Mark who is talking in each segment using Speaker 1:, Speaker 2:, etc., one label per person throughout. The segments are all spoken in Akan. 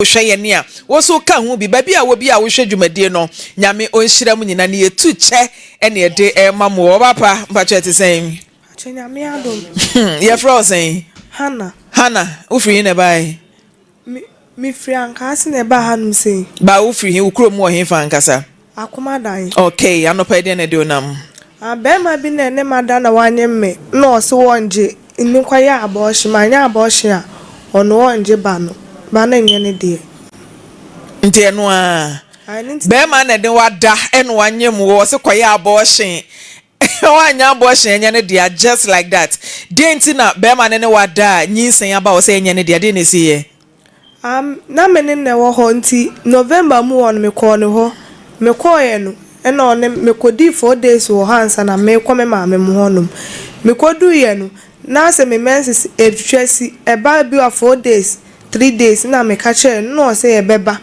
Speaker 1: Wohwɛ yɛn a, wo nso ka ho bi. Baabi a wɔ bi a wohwɛ dwumadie no, Nyame ɔnhyira mo nyina. Ne yɛtu kyɛ ɛne ɛde ɛma mo. Ɔba pa, mpakyɛ ɛte sɛn?
Speaker 2: Mpakyɛ Nyame adom.
Speaker 1: Yɛfrɛ wo sɛn?
Speaker 2: Hannah.
Speaker 1: Hannah, wofiri he na ɛbaeɛ?
Speaker 2: Me, mefiri Ankaase na ɛbaa hanom sei.
Speaker 1: Ba wofiri he? Wo kurom wɔ he fa ankasa?
Speaker 2: Akomadan.
Speaker 1: Okay, anɔpa yi deɛn na ɛde wo nam?
Speaker 2: Ah, bɛɛma bi na ɛne mada na wanyem me na ɔse wɔngye me nkɔyɛ abortion, manyɛ abortion a ɔno ɔngye ba no, ba no nyɛ ne deɛ.
Speaker 1: Nti ɛno ara,
Speaker 2: Ah, ɛno nti na
Speaker 1: bɛɛma na ɛde wo ada ɛna wanyem wo, ɔse kɔyɛ abortion, wanyɛ abortion ɛnyɛ ne dea, just like that. Deɛn nti na bɛɛma no ne wo ada a nyinsɛn aba ɔsɛ ɛnyɛ ne dea, deɛn na ɛsiiɛ?
Speaker 2: Am, na me ne no na ɛwɔ hɔ nti November mu hɔ no mekɔɔ ne hɔ. Mekɔeɛ no, ɛna ɔne mekɔdii 4 days wɔ hɔ ansa na merekɔ me maame mo hɔnom. Mekɔduiɛ no, na sɛ me menses ɛtwa si, ɛba bi a 4 days, 3 days na meka kyerɛɛ no na ɔsɛ ɛbɛba.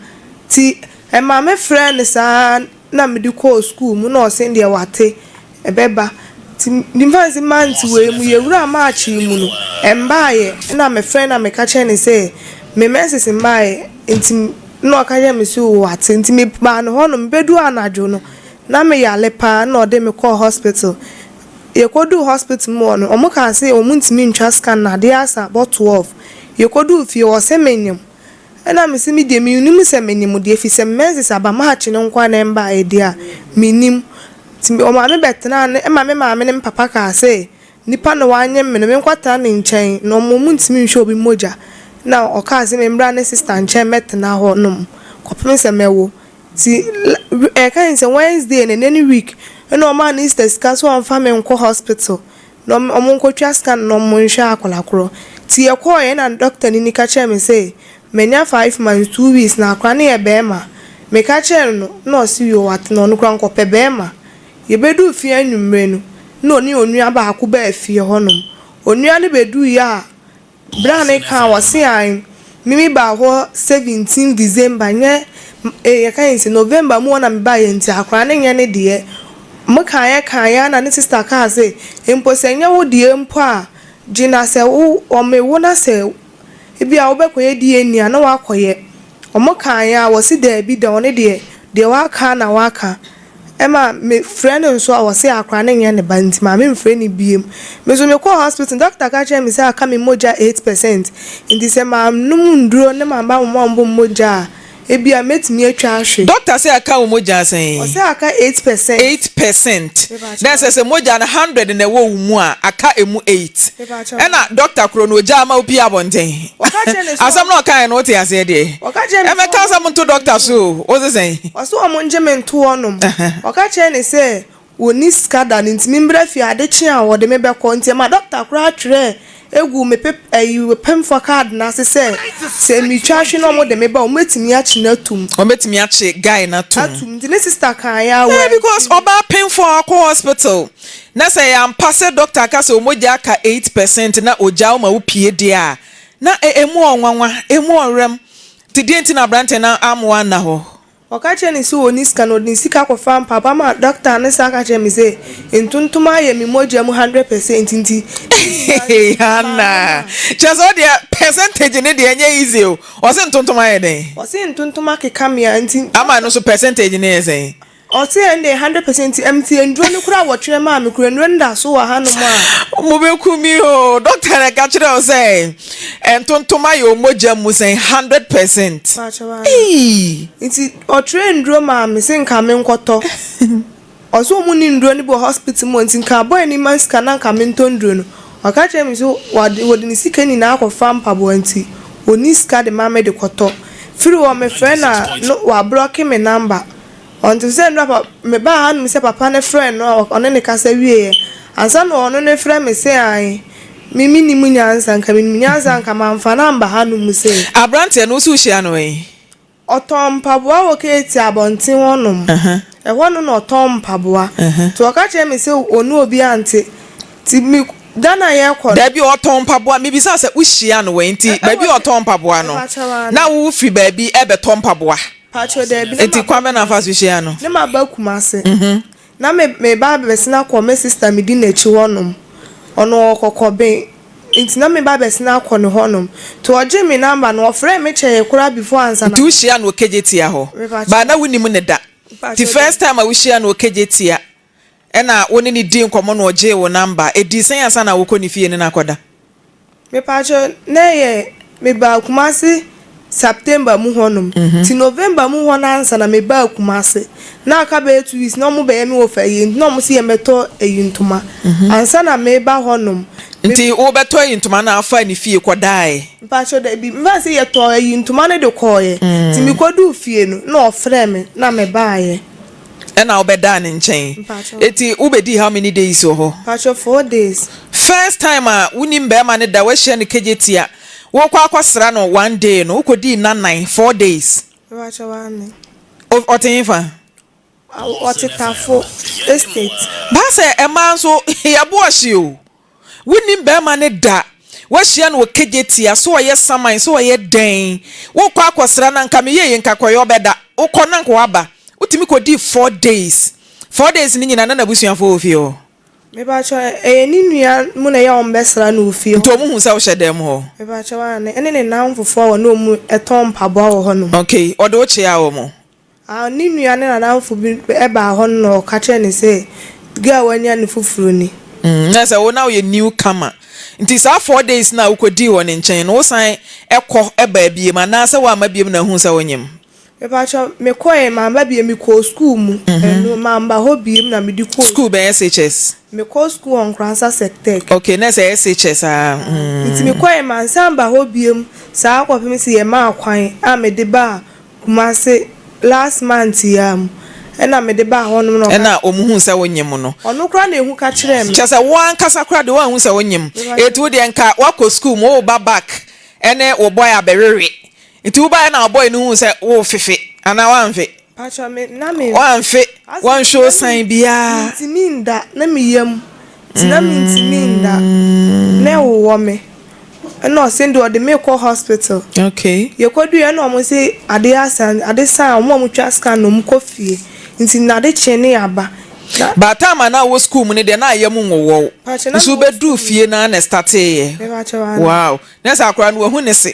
Speaker 2: Nti ɛma me frɛɛ no saa na mede kɔɔ school mu na ɔse deɛ wate, ɛbɛba. Nti memfa no sɛ month wei mu, yɛwura March yi mu no, ɛmbaeɛ. Ɛna mefrɛ no na meka kyerɛɛ no sɛ me menses mbaeɛ nti na ɔka kyerɛɛ me sɛ wate. Nti mebaa ne hɔnom, mebɛduu anadwo no, na meyare paa na ɔde me kɔɔ hospital. Yɛkɔduu hospital mu hɔ no, ɔmo kaa sɛ ɔmo ntumi ntwa scan na adeɛ asa abɔ 12. Yɛkɔduu fie ɔse menyem. Ɛna mese me deɛ mennim sɛ menyem deɛ ɛfiri sɛ me menses aba March no nko ara na ɛmbaeɛ deɛ a, mennim. Nti ɔmaa me bɛtenaa ne ɛma me maame ne me papa kaa sɛ nipa na wanyem me no menkɔtena ne nkyɛn na ɔmo ɔmo ntumi nhwɛ obi mogya. Na ɔkaa sɛ memmra ne sister nkyɛn mmɛtena hɔ nom kɔpem sɛ mɛwo. Nti ɛka ne sɛ Wednesday no ɛnɛ ne week ɛna ɔmaa ne sister sika sɛ ɔmfa me nkɔ hospital na ɔmo nkɔtwa scan na ɔmo nhwɛ akwadaa korɔ. Nti yɛkɔɔɛ na doctor ni ka kyerɛɛ me sɛ manya 5 months 2 weeks na akwadaa no yɛ bɛrima. Meka kyerɛɛ no na ɔse yoo wate na ɔno koraa nkɔpɛ bɛrima. Yɛbɛduu fie anwummerɛ no, na ɔne onua baako baa fie hɔnom. Onua no bɛduiɛ a, bere a ne kaa ɔse ae, mimi baa hɔ 17 December nyɛ eh, yɛka yɛn sɛ November mu hɔ na mebaeɛ nti akwadaa no nyɛ ne deɛ. Mekaeɛ kaeɛ a na ne sister kaa sɛ mpo sɛ nyɛ wo deɛ mpo a, gye na sɛ wo ɔmewo na sɛ ebi a wobɛkɔyɛ DNA a na wakɔyɛ. Ɔmo kaeɛ a wɔse daabi da ɔno deɛ deɛ waka na waka. Ɛma mefrɛ no nso a wɔse akwadaa no nyɛ ne ba nti maame mfrɛ no biem. Me nso mekɔɔ hospital, doctor ka kyerɛɛ me sɛ aka me mogya 8% nti sɛ mannom nduro ne mamba mo ambɔ mogya a, ebia mɛtumi atwa ahwe.
Speaker 1: Doctor sɛ aka wo mogya sɛn?
Speaker 2: Ɔsɛ aka 8%.
Speaker 1: 8% na ɛsɛ sɛ mogya no 100 na ɛwɔ wo mu a, aka emu 8. Ɛna doctor koro no ogya ama wo pie abɔnten.
Speaker 2: Wɔka kyerɛ ne sɛ
Speaker 1: Asɛm na ɔkaeɛ no wote aseɛ deɛ?
Speaker 2: Wɔka kyerɛ ne sɛ
Speaker 1: Ɛmɛka asɛm nto doctor so o, wo se sɛn?
Speaker 2: Ɔsɛ ɔmo ngye me nto hɔnom. Ɔka kyerɛ ne sɛ wɔnni sika da no nti membra fie ade kye a wɔde me bɛkɔ nti ɛma doctor koraa twerɛ egu me pep ɛyi pemfo card n'ase sɛ sɛ metwa ahwe na ɔmo de me ba ɔmo betumi akye no atum.
Speaker 1: Ɔmo akye guy no atum.
Speaker 2: Atum nti ne sister kan ya
Speaker 1: wɔ. Because ɔbaa pemfo a ɔkɔ hospital na sɛ yɛampa sɛ doctor ka sɛ ɔmogya aka 8% na ogya wo ma wo pie deɛ a, na emu ɔnwanwa, emu ɔwerɛm. Nti deɛ nti na aberanteɛ no amoa nna hɔ?
Speaker 2: Ɔka kyerɛ ne sɛ ɔnni sika na ɔde ne sika kɔfa mpaboa ma doctor ne saa ka kyerɛ me sɛ ntontom ayɛ me mogya mu 100% nti.
Speaker 1: Hana, kyerɛ sɛ ɔdeɛ percentage ne deɛ ɛnyɛ easy o. Ɔse ntontom ayɛ dɛn?
Speaker 2: Ɔse ntontom akeka me a nti.
Speaker 1: Ama no so percentage ne yɛ sɛn?
Speaker 2: Ɔse ɛnde 100% nti nduro no koraa wɔtwerɛ maa me kora nduro no da so wɔ hanom a.
Speaker 1: Mobɛku mi o. Doctor na ɛka kyerɛ wo sɛ ntontom ayɛ o mogya mu sɛn 100%?
Speaker 2: Nti ɔtwerɛ nduro maa me sɛ nka me nkɔtɔ. Ɔsɛ ɔmo ni nduro no bi wɔ hospital mu nti nka abɔ ani ma sika na nka me ntɔ nduro no. Ɔka kyerɛ me sɛ wɔde ne sika nyinaa akɔfa mpaboa nti ɔni sika de ma me de kɔtɔ. Firi hɔ mefrɛ na no wablock me number. Ɔnte sɛ nnora pa mebaa hanom sɛ papa ne frɛ no a ɔne ne kasa wieɛ. Ansa na ɔno ne frɛ me sɛ ae, me mennim nyansa, nka menim nyansa nka mamfa no amba hanom sɛ.
Speaker 1: Aberanteɛ no wo so wohyia no wɛn?
Speaker 2: Ɔtɔn mpaboa wɔ Keeti abɔnten hɔnom. Ɛhɔ no na ɔtɔn mpaboa. Nti ɔka kyerɛ me sɛ ɔne obi ante. Nti me da na yɛkɔ no.
Speaker 1: Dabi, ɔtɔn mpaboa. Mebisa sɛ wohyia no wɛn? Nti baabi a ɔtɔn mpaboa no, na wo firi baabi ɛbɛtɔ mpaboa?
Speaker 2: Pakyɛ dabi.
Speaker 1: Nti kwan bɛ na afa so hyia no?
Speaker 2: Ne ma ba Kumase. Na me ba abɛsena kɔ me sister me di n'akyi hɔnom. Ɔno ɔwɔ Kɔkɔben. Nti na meba abɛsene akɔ ne hɔnom. Nti ɔgyee me number no, ɔfrɛɛ me kyɛɛ koraa before ansa na.
Speaker 1: Nti wohyiaa no wɔ Kejetia hɔ? But na wonim no da? Nti first time a wohyiaa no wɔ Kejetia ɛna wo ne no dii nkɔmmɔ na ɔgyee wo number. Ɛdii sɛn ansa na wokɔ ne fie ne no akɔda?
Speaker 2: Mepaakyɛw, na ɛyɛ mebaa Kumasi September mu hɔ nom, nti November mu hɔ no ansa na mebaa Kumasi. Na aka bɛyɛ 2 weeks na ɔmo bɛyɛ me wɔfa ayie nti na ɔmo se yɛmmɛtɔ ayi ntoma ansa na meba hɔ nom.
Speaker 1: Nti wobɛtɔ ayi ntoma no a wofaa ne fie kɔdaeɛ?
Speaker 2: Mpakyɛw dabi, mefa no sɛ yɛtɔɔ ayi ntoma no de kɔɔeɛ, nti mekɔduu fie no na ɔfrɛɛ me na mebaeɛ.
Speaker 1: Ɛna wobɛdaa ne nkyɛn?
Speaker 2: Mpakyɛw.
Speaker 1: Eti wobɛdii how many days wɔ hɔ?
Speaker 2: Mpakyɛw 4 days.
Speaker 1: First time a wonim bɛrima no da, woahyia no Kejetia, wokɔ akɔsra no one day no, wokɔdii nnanan, 4 days.
Speaker 2: Mpakyɛw aane.
Speaker 1: Ɔte hefa?
Speaker 2: Ɔte Tafo Estate.
Speaker 1: Baa sɛ ɛmaa nso yɛbo ɔhye o. Wonim bɛrima no da, woahyia no wɔ Kejetia, so ɔyɛ saman, so ɔyɛ dɛn, wokɔ akɔsra no anka meyɛ yei nka kɔyɛ ɔbɛda, wokɔ na nka waba. Wotumi kɔdii 4 days. 4 days no nyinaa na n'abusuafoɔ wɔ fie hɔ?
Speaker 2: Mepakyɛw, ɛyɛ ne nua mu na ɛyɛ a wɔn bɛsra no wɔ fie
Speaker 1: Nti
Speaker 2: hɔ.
Speaker 1: wɔn hu sɛ wohyɛ dan mu hɔ?
Speaker 2: Mepakyɛw aane, ɛne ne nnamfofoɔ a wɔne wɔn tɔn mpaboa wɔ hɔnom.
Speaker 1: Okay, ɔde wo kyeaa wɔn?
Speaker 2: Ah, ne nua ne n'adamfo bi baa hɔ no na ɔka kyerɛɛ no sɛ girl a wanya no foforo ni.
Speaker 1: Na sɛ wo na woyɛ new comer nti saa 4 days no a wokɔdii wɔ ne nkyɛn no wosan kɔ baa biom anaasɛ woamma biom na ahuu sɛ wonyem?
Speaker 2: Mepakyɛw, mekɔe, mamba biom, mekɔɔ school mu, ɛno, mamba hɔ biom na mede kɔɔ.
Speaker 1: School bɛn, SHS?
Speaker 2: Mekɔɔ school wɔ Nkoransa Sectec.
Speaker 1: Okay, na ɛsɛ SHS aa mm.
Speaker 2: Nti mekɔe, mansan ba hɔ biom saa kɔpem sɛ yɛmaa kwan a mede baa Kumasi last month yi ara mu ɛna mede baa hɔ nom na ɔka.
Speaker 1: Ɛna wɔn huu sɛ wonyem no.
Speaker 2: Ɔno koraa na ehu ka kyerɛɛ me.
Speaker 1: Kyerɛ sɛ wo ankasa koraa deɛ woanhu sɛ wonyem. Eti wo deɛ nka woakɔ school mu woreba back ɛne wo boy abɛwewe. Nti wobaeɛ na wo boy no huu sɛ worefefe anaa woamfe?
Speaker 2: Pakyɛ me na me.
Speaker 1: Woamfe, woanhwɛ wo sign biara.
Speaker 2: Mentumi nda na me yam nti na mentumi nda na ɛwowɔ me. Ɛna ɔse deɛ ɔde me kɔ hospital.
Speaker 1: Okay.
Speaker 2: Yɛkɔduiɛ ɛna ɔmo se adeɛ asa, ade sa a ɔmo a ɔmo twa scan no ɔmo kɔ fie. Nti nade kyee ne yɛaba. Na.
Speaker 1: By time a na wowɔ school mu no deɛ na ayam nwowɔ wo.
Speaker 2: Pakyɛ na
Speaker 1: Nso
Speaker 2: mewɔ
Speaker 1: wobɛduu
Speaker 2: school mu.
Speaker 1: fie no ara na ɛstarteeɛ.
Speaker 2: Mepakyɛ aane.
Speaker 1: Wow. Na sɛ akwadaa no wahu ne se.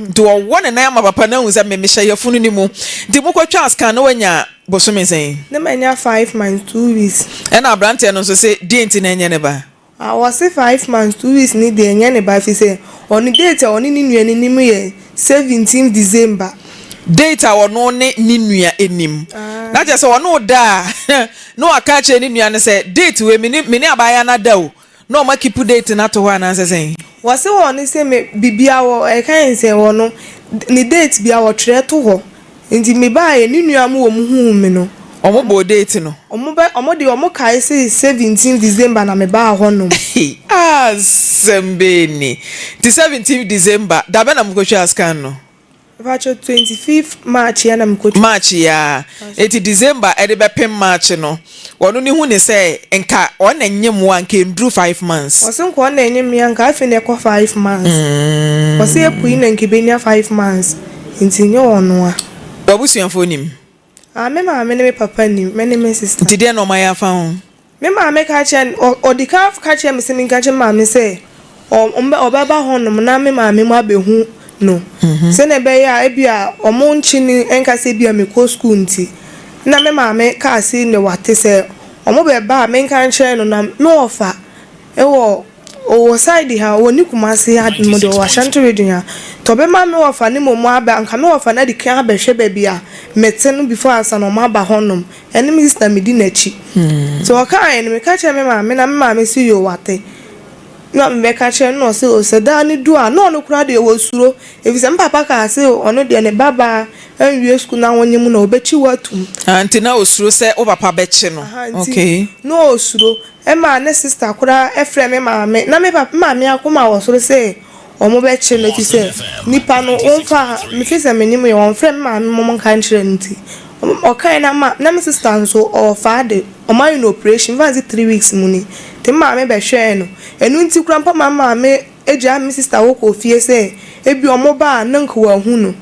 Speaker 1: Nti ɔwɔ ne nan ama papa no ahu sɛ me mehyɛ yafunu no mu. Nti mokɔtwaa scan no wanya bosome sɛn?
Speaker 2: Na manya 5 months 2 weeks.
Speaker 1: Ɛna aberanteɛ no nso se deɛn nti na ɛnyɛ ne ba?
Speaker 2: Ah, wɔse 5 months 2 weeks ne deɛ ɛnyɛ ne ba efisɛ ɔno date a ɔne ne nua no nim yɛ 17 December.
Speaker 1: Date a ɔno ne ne nua nim. Na kyerɛ sɛ ɔne wo da a na waka akyerɛ ne nua no sɛ date wei me ne me ne abaayewa no ada o na ɔma keep date no ato hɔ anaasɛ sɛn?
Speaker 2: Wɔse wɔn se me bibia wɔ ɛka yɛn sɛ ɔno ne date bia wɔtwerɛ to hɔ nti me baeɛ ne nua mo wɔ mu huu me no.
Speaker 1: Ɔmo bɔɔ date no?
Speaker 2: Ɔmo bɛ ɔmo deɛ ɔmo kae se 17 December na me baa hɔ nom.
Speaker 1: Asɛm bɛn ni? Nti 17 December da bɛn na mokɔtwaa scan no?
Speaker 2: Mepakyɛw 25 March yi a na mekɔtwa.
Speaker 1: March yi ara. Nti December ɛde bɛpem March no ɔno ne hu ne sɛ nka ɔno na ɛnyem wo a nka ɛnduru 5 months.
Speaker 2: Ɔse nka ɔno na ɛnyem me a nka afei na ɛkɔ 5 months. Ɔse April yi na nka ɛbɛnya 5 months nti nyɛ ɔno a.
Speaker 1: W'abusuafoɔ nim?
Speaker 2: Ah, me maame ne me papa nim, me ne me sister.
Speaker 1: Nti deɛn na wɔayɛ afa ho?
Speaker 2: Me maame ka kyerɛ no, ɔdi kan ka kyerɛ me sɛ menka nkyerɛ me maame sɛ ɔbɛba hɔnom na me maame mu abɛhu no sɛnea ɛbɛyɛ a ebia wɔn nkye no nka sɛ ebia mekɔ sukuu nti. Na me maame kaa sɛ nea wate sɛ wɔbɛba a menka nkyerɛ no na me wɔfa wɔ ɔwɔ side ha, ɔwɔ ne Kumasi ha mu deɛ, ɔwɔ Ashanti region ha. Nti ɔbɛma me wɔfa ne mmom aba, anka me wɔfa no adi kan abɛhwɛ baabi a mete no before ansa na wɔaba hɔnom. Ɛne me sister medi n'akyi. Nti ɔkaeɛ no, meka kyerɛɛ me maame na me maame se yoo wate. Na mebɛka kyerɛ no na ɔse o sɛ daa no du a, na ɔno koraa deɛ ɔsuro. Ɛfiri sɛ me papa kaa se ɔno deɛ ne babaa anwie sukuu na wonyem no a, ɔbɛkyi wo atum.
Speaker 1: Ah, nti na ɔsuro sɛ wo papa bɛkye no.
Speaker 2: Aha, nti
Speaker 1: Okay.
Speaker 2: na ɔsuro. Ɛmaa ne sister koraa frɛɛ me maame. Na me papa, me maame akoma wɔ soro sɛ wɔbɛkye no efisɛ nipa no wɔmfa, mefiri sɛ menim yɛ, wɔmfrɛ me maame ma wɔnka nkyerɛ no nti. Ɔkae na ma, na me sister nso ɔwɔ faa de, wɔayɛ no operation, mfa no sɛ 3 weeks mu ni. Nti me maame bɛhwɛɛ no. Ɛno nti koraa mpo ma me maame gyaa me sister hɔ kɔɔ fie sɛ ebi wɔba a na nka wɔahu no.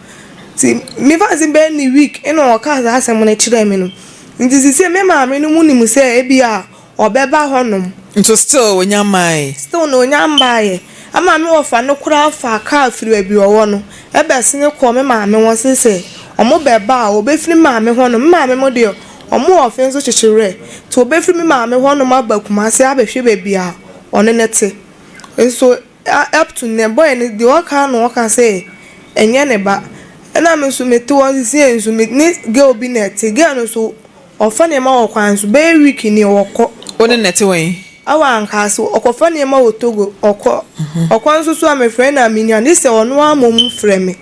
Speaker 2: Nti mefa no sɛ bɛyɛ ne week ɛna ɔkaa saa asɛm no kyerɛɛ me no. Nti seesei me maame no mu nim sɛ ebi a ɔbɛba hɔnom.
Speaker 1: Nso still onya mmaeɛ.
Speaker 2: Still na onya mmaeɛ. Ama me wɔfa no koraa faa kaa firi baabi ɔwɔ no bɛsene kɔɔ me maame hɔ se sɛ ɔmo bɛba a wɔbɛfiri me maame hɔ nom. Me maame mo deɛ ɔmo wɔ ɔfe nso kyekye werɛ nti wɔbɛfiri me maame hɔ nom aba Kumasi abɛhwɛ baabi a ɔne no te. Nso up to nnɛ boy no deɛ ɔka ara na ɔka sɛ ɛnyɛ ne ba. Ɛna me nso mete hɔ sesie nso me ne girl bi na ɛte. Girl no nso ɔfa nneɛma wɔ kwan so bɛyɛ week nie ɔkɔ.
Speaker 1: Wo ne no na ɛte wɔ he?
Speaker 2: Ɛwɔ Ankaase, ɔkɔfa nneɛma wɔ Togo, ɔkɔ. Ɔkɔ nso so a mefrɛ no a menya no, gye sɛ ɔno ara mmom frɛ me.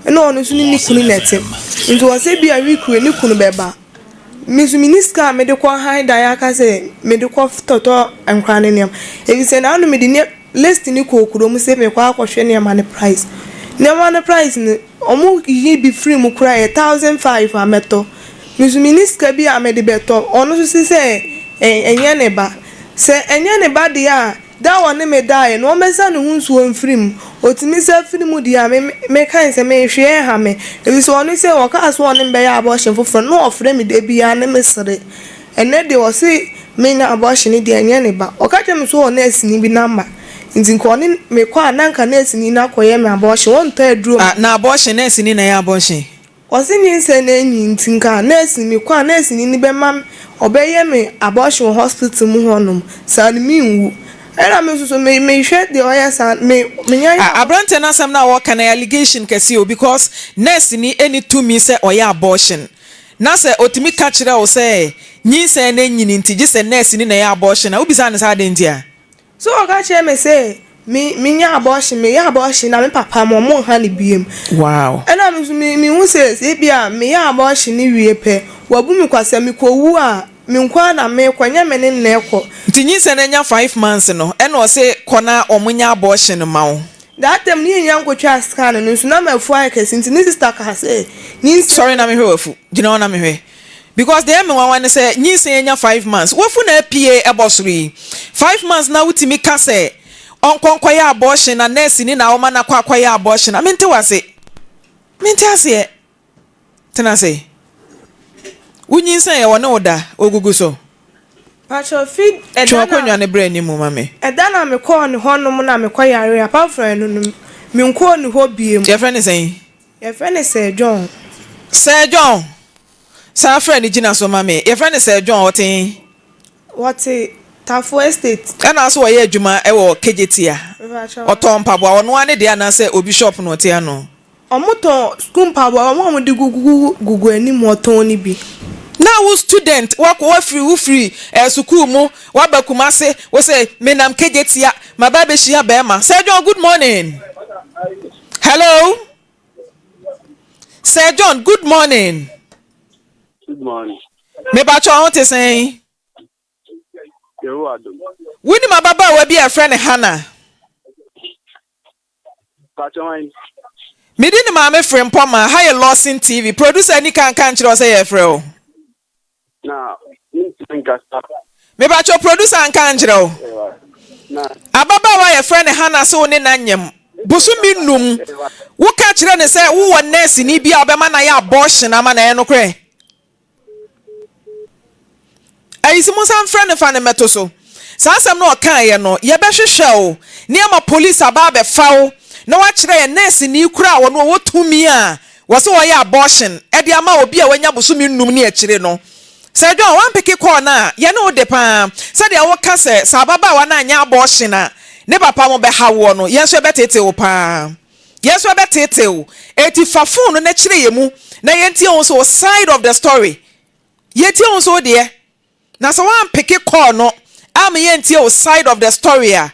Speaker 2: Ɛna ɔno nso ne ne kunu na ɛte. Nti ɔsɛ bi a week wei ne kunu bɛba. Me nso menni sika a mede kɔ han dan aka sɛ mede kɔ tɔtɔ nkwadaa no nneɛma. Efisɛ naano mede nneɛ list no kɔɔ kurom sɛ mekɔ akɔhwɛ nneɛma no price. Nneɛma no price no, wɔyi bi firi mu koraa ɛyɛ 1005 a mɛtɔ. Me nso menni sika bi a mede bɛtɔ. Ɔno nso se sɛ ɛnyɛ ne ba. Sɛ ɛnyɛ ne ba deɛ a, da a ɔne me daeɛ no, ɔmmɛsa ne ho nsuo mfiri mu. Ɔtumi sa firi mu deɛ a, me mekae sɛ me hwee nha me. Ɛfiri sɛ ɔno sɛ ɔkaa sɛ ɔne me bɛyɛ abortion foforɔ no, na ɔfrɛ me da biara ne me sere. Ɛnnɛ deɛ ɔse menyɛ abortion no deɛ ɛnyɛ ne ba. Ɔka kyerɛɛ me sɛ ɔwɔ nɛɛseni bi number, nti nka ɔne mekɔ a na nka nɛɛseni no akɔyɛ me abortion. Ɔntɔ aduro
Speaker 1: Ah, na abortion, nɛɛseni na ɛyɛ abortion?
Speaker 2: Ɔse nyinsɛn no enyi ntsi nka nurse mekɔ a nurse ni no bɛma me ɔbɛyɛ me abortion wɔ hospital mu hɔ nom saa no mennwu ɛna me nso so me mehwɛ deɛ ɔyɛ saa me menya yɛ
Speaker 1: Ah aberanteɛ no asɛm no a ɔreka no ɛyɛ allegation kɛseɛ o because nurse ni ɛnni tumi sɛ ɔyɛ abortion na sɛ ɔtumi ka kyerɛ wo sɛ nyinsɛn no anyini nti gye sɛ nurse ni na ɛyɛ abortion a wobisa no sɛ adɛn nti a?
Speaker 2: So ɔka kyerɛɛ me sɛ me menya abortion meyɛ abortion na me papa mo ɔmo nha no biem.
Speaker 1: Wow.
Speaker 2: Ɛna me nso me mehu sɛ sɛ ebi a meyɛ abortion no wie pɛ wabu me kwa sɛ mekɔ wu a me nko ara na mekɔ ɛnyɛ me ne no na ɛkɔ.
Speaker 1: Nti nyinsɛn no anya 5 months no ɛna ɔse kɔ na ɔmo nyɛ abortion ma wo.
Speaker 2: That time no yɛnnya nkotwaa scan no nso na mafu ayɛ kɛse nti ne sister kaa sɛ nyinsɛn.
Speaker 1: Sɔre na mehwɛ wafu gyina hɔ na mehwɛ Because deɛ ɛyɛ me nwanwa ne sɛ nyinsɛn anya 5 months wafu na apue ɛbɔ soro yi 5 months na wotumi ka sɛ ɔnkɔ nkɔyɛ abortion na nurse ni na ɔma no akɔ akɔyɛ abortion a mente wase mente aseɛ tena ase wo nyinsɛn yɛ wɔne wo da ogugu so.
Speaker 2: Pacho fi
Speaker 1: Twe
Speaker 2: ɛda na
Speaker 1: wakonnwa no brɛ anim ma me.
Speaker 2: ɛda na mekɔɔ ne hɔnom na mekɔ yare apart from ɛno no menkɔɔ ne hɔ biem.
Speaker 1: Yɛfrɛ no sɛn?
Speaker 2: Yɛfrɛ no Sir John.
Speaker 1: Sir John! San frɛ no gyina so ma me. Yɛfrɛ no Sir John, ɔte he?
Speaker 2: Wɔte Tafo Estate.
Speaker 1: Ɛna nso ɔyɛ adwuma wɔ Kejetia.
Speaker 2: Mepakyɛw.
Speaker 1: Ɔtɔn mpaboa, ɔno ara ne deɛ anaasɛ obi shop na ɔte ano?
Speaker 2: Ɔmo tɔn sukuu mpaboa, ɔmo a ɔmo de gugu gugu anim ɔtɔn no bi.
Speaker 1: Na wo student wakɔ wafiri wofiri eh, sukuu mu waba Kumasi wo sɛ menam Kejetia maba abɛhyia bɛɛma. Sir John good morning. Hello. Sir John good morning.
Speaker 3: Good morning.
Speaker 1: Mepakyɛ wo ho te sɛn?
Speaker 3: Yehowa dom.
Speaker 1: Wonim ababaawa bi a yɛfrɛ no Hannah?
Speaker 3: Pakyɛ hwan?
Speaker 1: Mede ne maame Frimpong ha yɛ Lawson TV. Producer ni ka nka nkyerɛ wo sɛ yɛfrɛ wo.
Speaker 3: Na mentumi nkasa.
Speaker 1: Mepakyɛ producer nka nkyerɛ wo.
Speaker 3: Na
Speaker 1: Ababaawa a yɛfrɛ no Hannah sɛ wo ne no anyem bosome num. Woka kyerɛ no sɛ wowɔ nurse ni bi a ɔbɛma no ayɛ abortion ama no ɛyɛ nokorɛ? Ayisi mo nsa mfrɛ no fa no mmɛto so. Saa asɛm no ɔkaeɛ no, yɛbɛhwehwɛ wo ne ama police aba abɛfa wo na wakyerɛ yɛn nurse ni koro a ɔno ɔwɔ tumi a wɔsɛ wɔyɛ abortion de ama obi a wanya bosome nnum ne akyire no. Sir John, wampeke call no a, yɛne wo de paa. Sɛdeɛ woka sɛ sɛ ababaawa no anyɛ abortion a ne papa mo bɛha woɔ no, yɛn nso yɛbɛteetee wo paa. Yɛn nso yɛbɛteetee wo. Enti fa phone no na kyerɛ yɛn mu na yɛntie wo nso wo side of the story. Yɛntie wo nso wo deɛ. Na sɛ woampeke call no amma yɛntie wo side of the story a,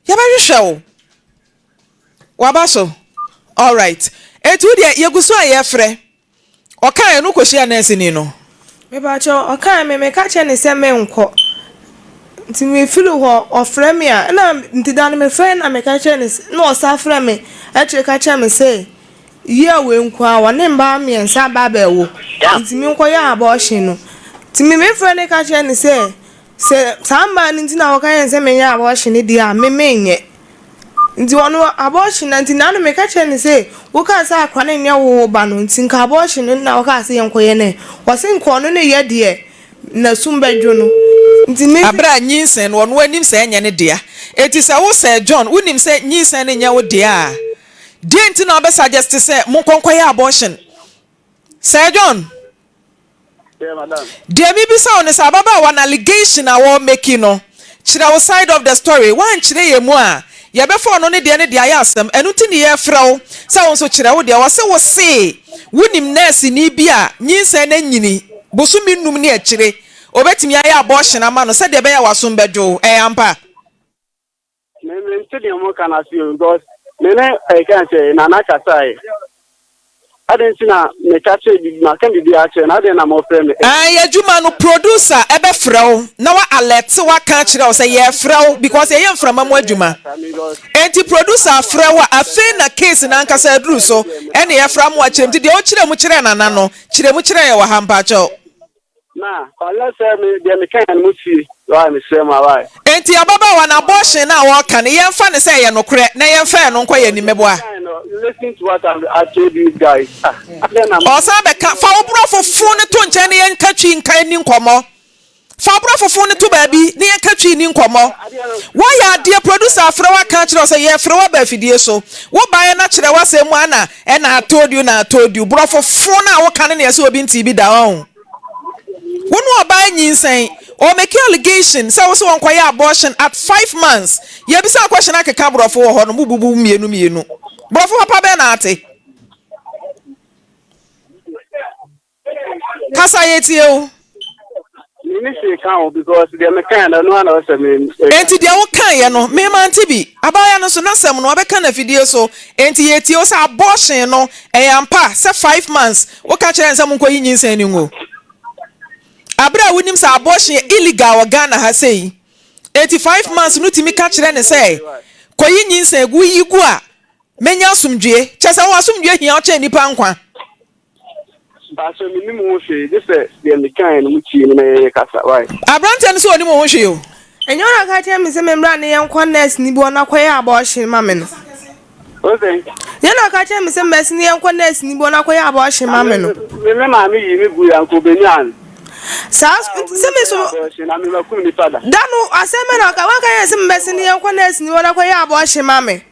Speaker 1: yɛbɛhwehwɛ wo. Waba so? Alright. Enti wo deɛ yɛgu so a yɛfrɛ. Ɔkaeɛ no wokɔhyiaa nɛɛseni no?
Speaker 2: Mepakyɛw, ɔkae me, meka kyerɛɛ no sɛ menkɔ. Nti mefiri hɔ, ɔfrɛ me a, ɛna nti da no mefrɛ no na meka kyerɛɛ no sɛ, na ɔsan frɛ me akyire ka kyerɛ me sɛ year wei nko ara wɔne mmaa mmiɛnsa aba abɛwo nti menkɔyɛ abortion no. Nti me mefrɛ no ka kyerɛ no sɛ, sɛ saa mmaa no nti na wɔka kyerɛ no sɛ menyɛ abortion no deɛ a, me menyɛ. Nti ɔno abortion na nti naano meka kyerɛ no sɛ wokaa sɛ akora no nyɛ wo wo ba no nti nka abortion no na wokaa sɛ yɛnkɔyɛ no ɛ. Ɔse nka ɔno ne yɛ deɛ nasum bɛdwo no. Nti me.
Speaker 1: Bere a nyinsɛn no, ɔno anim sɛ ɛnyɛ ne dea. Enti sɛ wo Sir John, wonim sɛ nyinsɛn no nyɛ wo dea a, deɛn nti na wobɛ suggest sɛ monkɔ nkɔyɛ abortion? Sir John,
Speaker 3: Yeah, madam.
Speaker 1: Deɛ mebisa wo ne sɛ ababaawa no allegation a ɔremake no, kyerɛ wo side of the story. Woankyerɛ yɛn mu a, yɛbɛfa ɔno ne deɛ no de ayɛ asɛm. Ɛno nti ne yɛrefrɛ wo sɛ wo nso kyerɛ wo deɛ. Ɔse wo se wonim nɛɛseni bi a nyinsɛn no anyini bosome nnum ne akyire, ɔbɛtumi ayɛ abortion ama no sɛdeɛ ɛbɛyɛ a w'asom bɛdwo wo. Ɛyɛ ampa?
Speaker 3: Me me nte deɛ ɔmo ka no ase o because me ne ɛka sɛ Nana kasaeɛ. Adɛn nti na meka kyerɛ bibi maka biribi akyerɛ no adɛn na mofrɛ me.
Speaker 1: Ae adwuma no producer ɛbɛfrɛ wo na wa alert wo aka akyerɛ wo sɛ yɛrefrɛ wo because yɛyɛ mframa mu adwuma enti producer afrɛ wo a afei na case no ankasa aduru so ɛna yɛfrɛ ama wakyerɛ mu nti deɛ wokyerɛ mu kyerɛɛ Nana no kyerɛ mu kyerɛ yɛn wɔ ha mpakyɛw.
Speaker 3: Ma unless sɛ me deɛ me kaeɛ no mo tie why mesrɛ mo a why.
Speaker 1: Enti ababaawa no abortion no a wɔreka no yɛnfa no sɛ ɛyɛ nokorɛ na yɛnfa ɛno nkɔ yɛn anim mɛboa?
Speaker 3: Listen to what I told you guys ah adɛn na mo.
Speaker 1: Ɔsan bɛka, fa wo borɔfo fo no to nkyɛn na yɛnka twi nka nni nkɔmmɔ. Fa wo borɔfo fo no to baabi na yɛnka twi nni nkɔmmɔ. Woayɛ adeɛ, producer afrɛ wo aka akyerɛ wo sɛ yɛrefrɛ wo aba afidie so. Wobaeɛ na kyerɛ w'asɛm mu a na ɛna I told you na I told you. Borɔfo fo no a woka no na ɛsɛ obi ntee bi da ɔn. Wo ne ɔbaa nyinsɛn, ɔmake allegation sɛ wo se ɔnkɔyɛ abortion at 5 months. Yɛbisa question akeka borɔfo wɔ hɔ no, mobubu mmienu mmienu. Borɔfo papa bɛn na ate? Kasa yɛtie wo.
Speaker 3: Menni hwee ka ho because deɛ mekaeɛ no ɛno ara na ɔsɛ me.
Speaker 1: Enti deɛ wokaeɛ no, me mante bi. Abaayewa no nso, n'asɛm no, wabɛka no afidie so. Enti yɛtie wo sɛ abortion no, ɛyɛ ampa sɛ 5 months woka kyerɛɛ no sɛ monkɔyi nyinsɛn no ngu? Aberɛ a wonim sɛ abortion yɛ illegal wɔ Ghana ha sei. Enti 5 months no wotumi ka kyerɛ no sɛ kɔyi nyinsɛn gu, woyi gu a, mɛnya asomdwoeɛ. Kyerɛ sɛ wo asomdwoeɛ hia wo kyɛn nnipa nkwa.
Speaker 3: Mpakyɛw mennim ho hwee gye sɛ deɛ mekaeɛ no mo tie me na yɛyɛ kasa wai.
Speaker 1: Abranteɛ no sɛ ɔnim wo ho hwee o.
Speaker 2: Ɛnyɛ wo na ɔka kyerɛ me sɛ memmra ne yɛnkɔ nurse no bi hɔ na kɔyɛ abortion ma me no.
Speaker 3: Wo sɛn?
Speaker 2: Nyɛ na ɔka kyerɛ me sɛ mmɛsi ne yɛnkɔ nurse no bi hɔ na kɔyɛ abortion ma me no.
Speaker 3: Me me maame yii me gui anka obenya no.
Speaker 2: Saa sɛ me so.
Speaker 3: Abortion na me makum nipa da.
Speaker 2: Da no asɛm bɛ na ɔka wanka yɛn sɛ mmɛsi ne yɛnkɔ nurse no bi hɔ na kɔyɛ abortion ma me.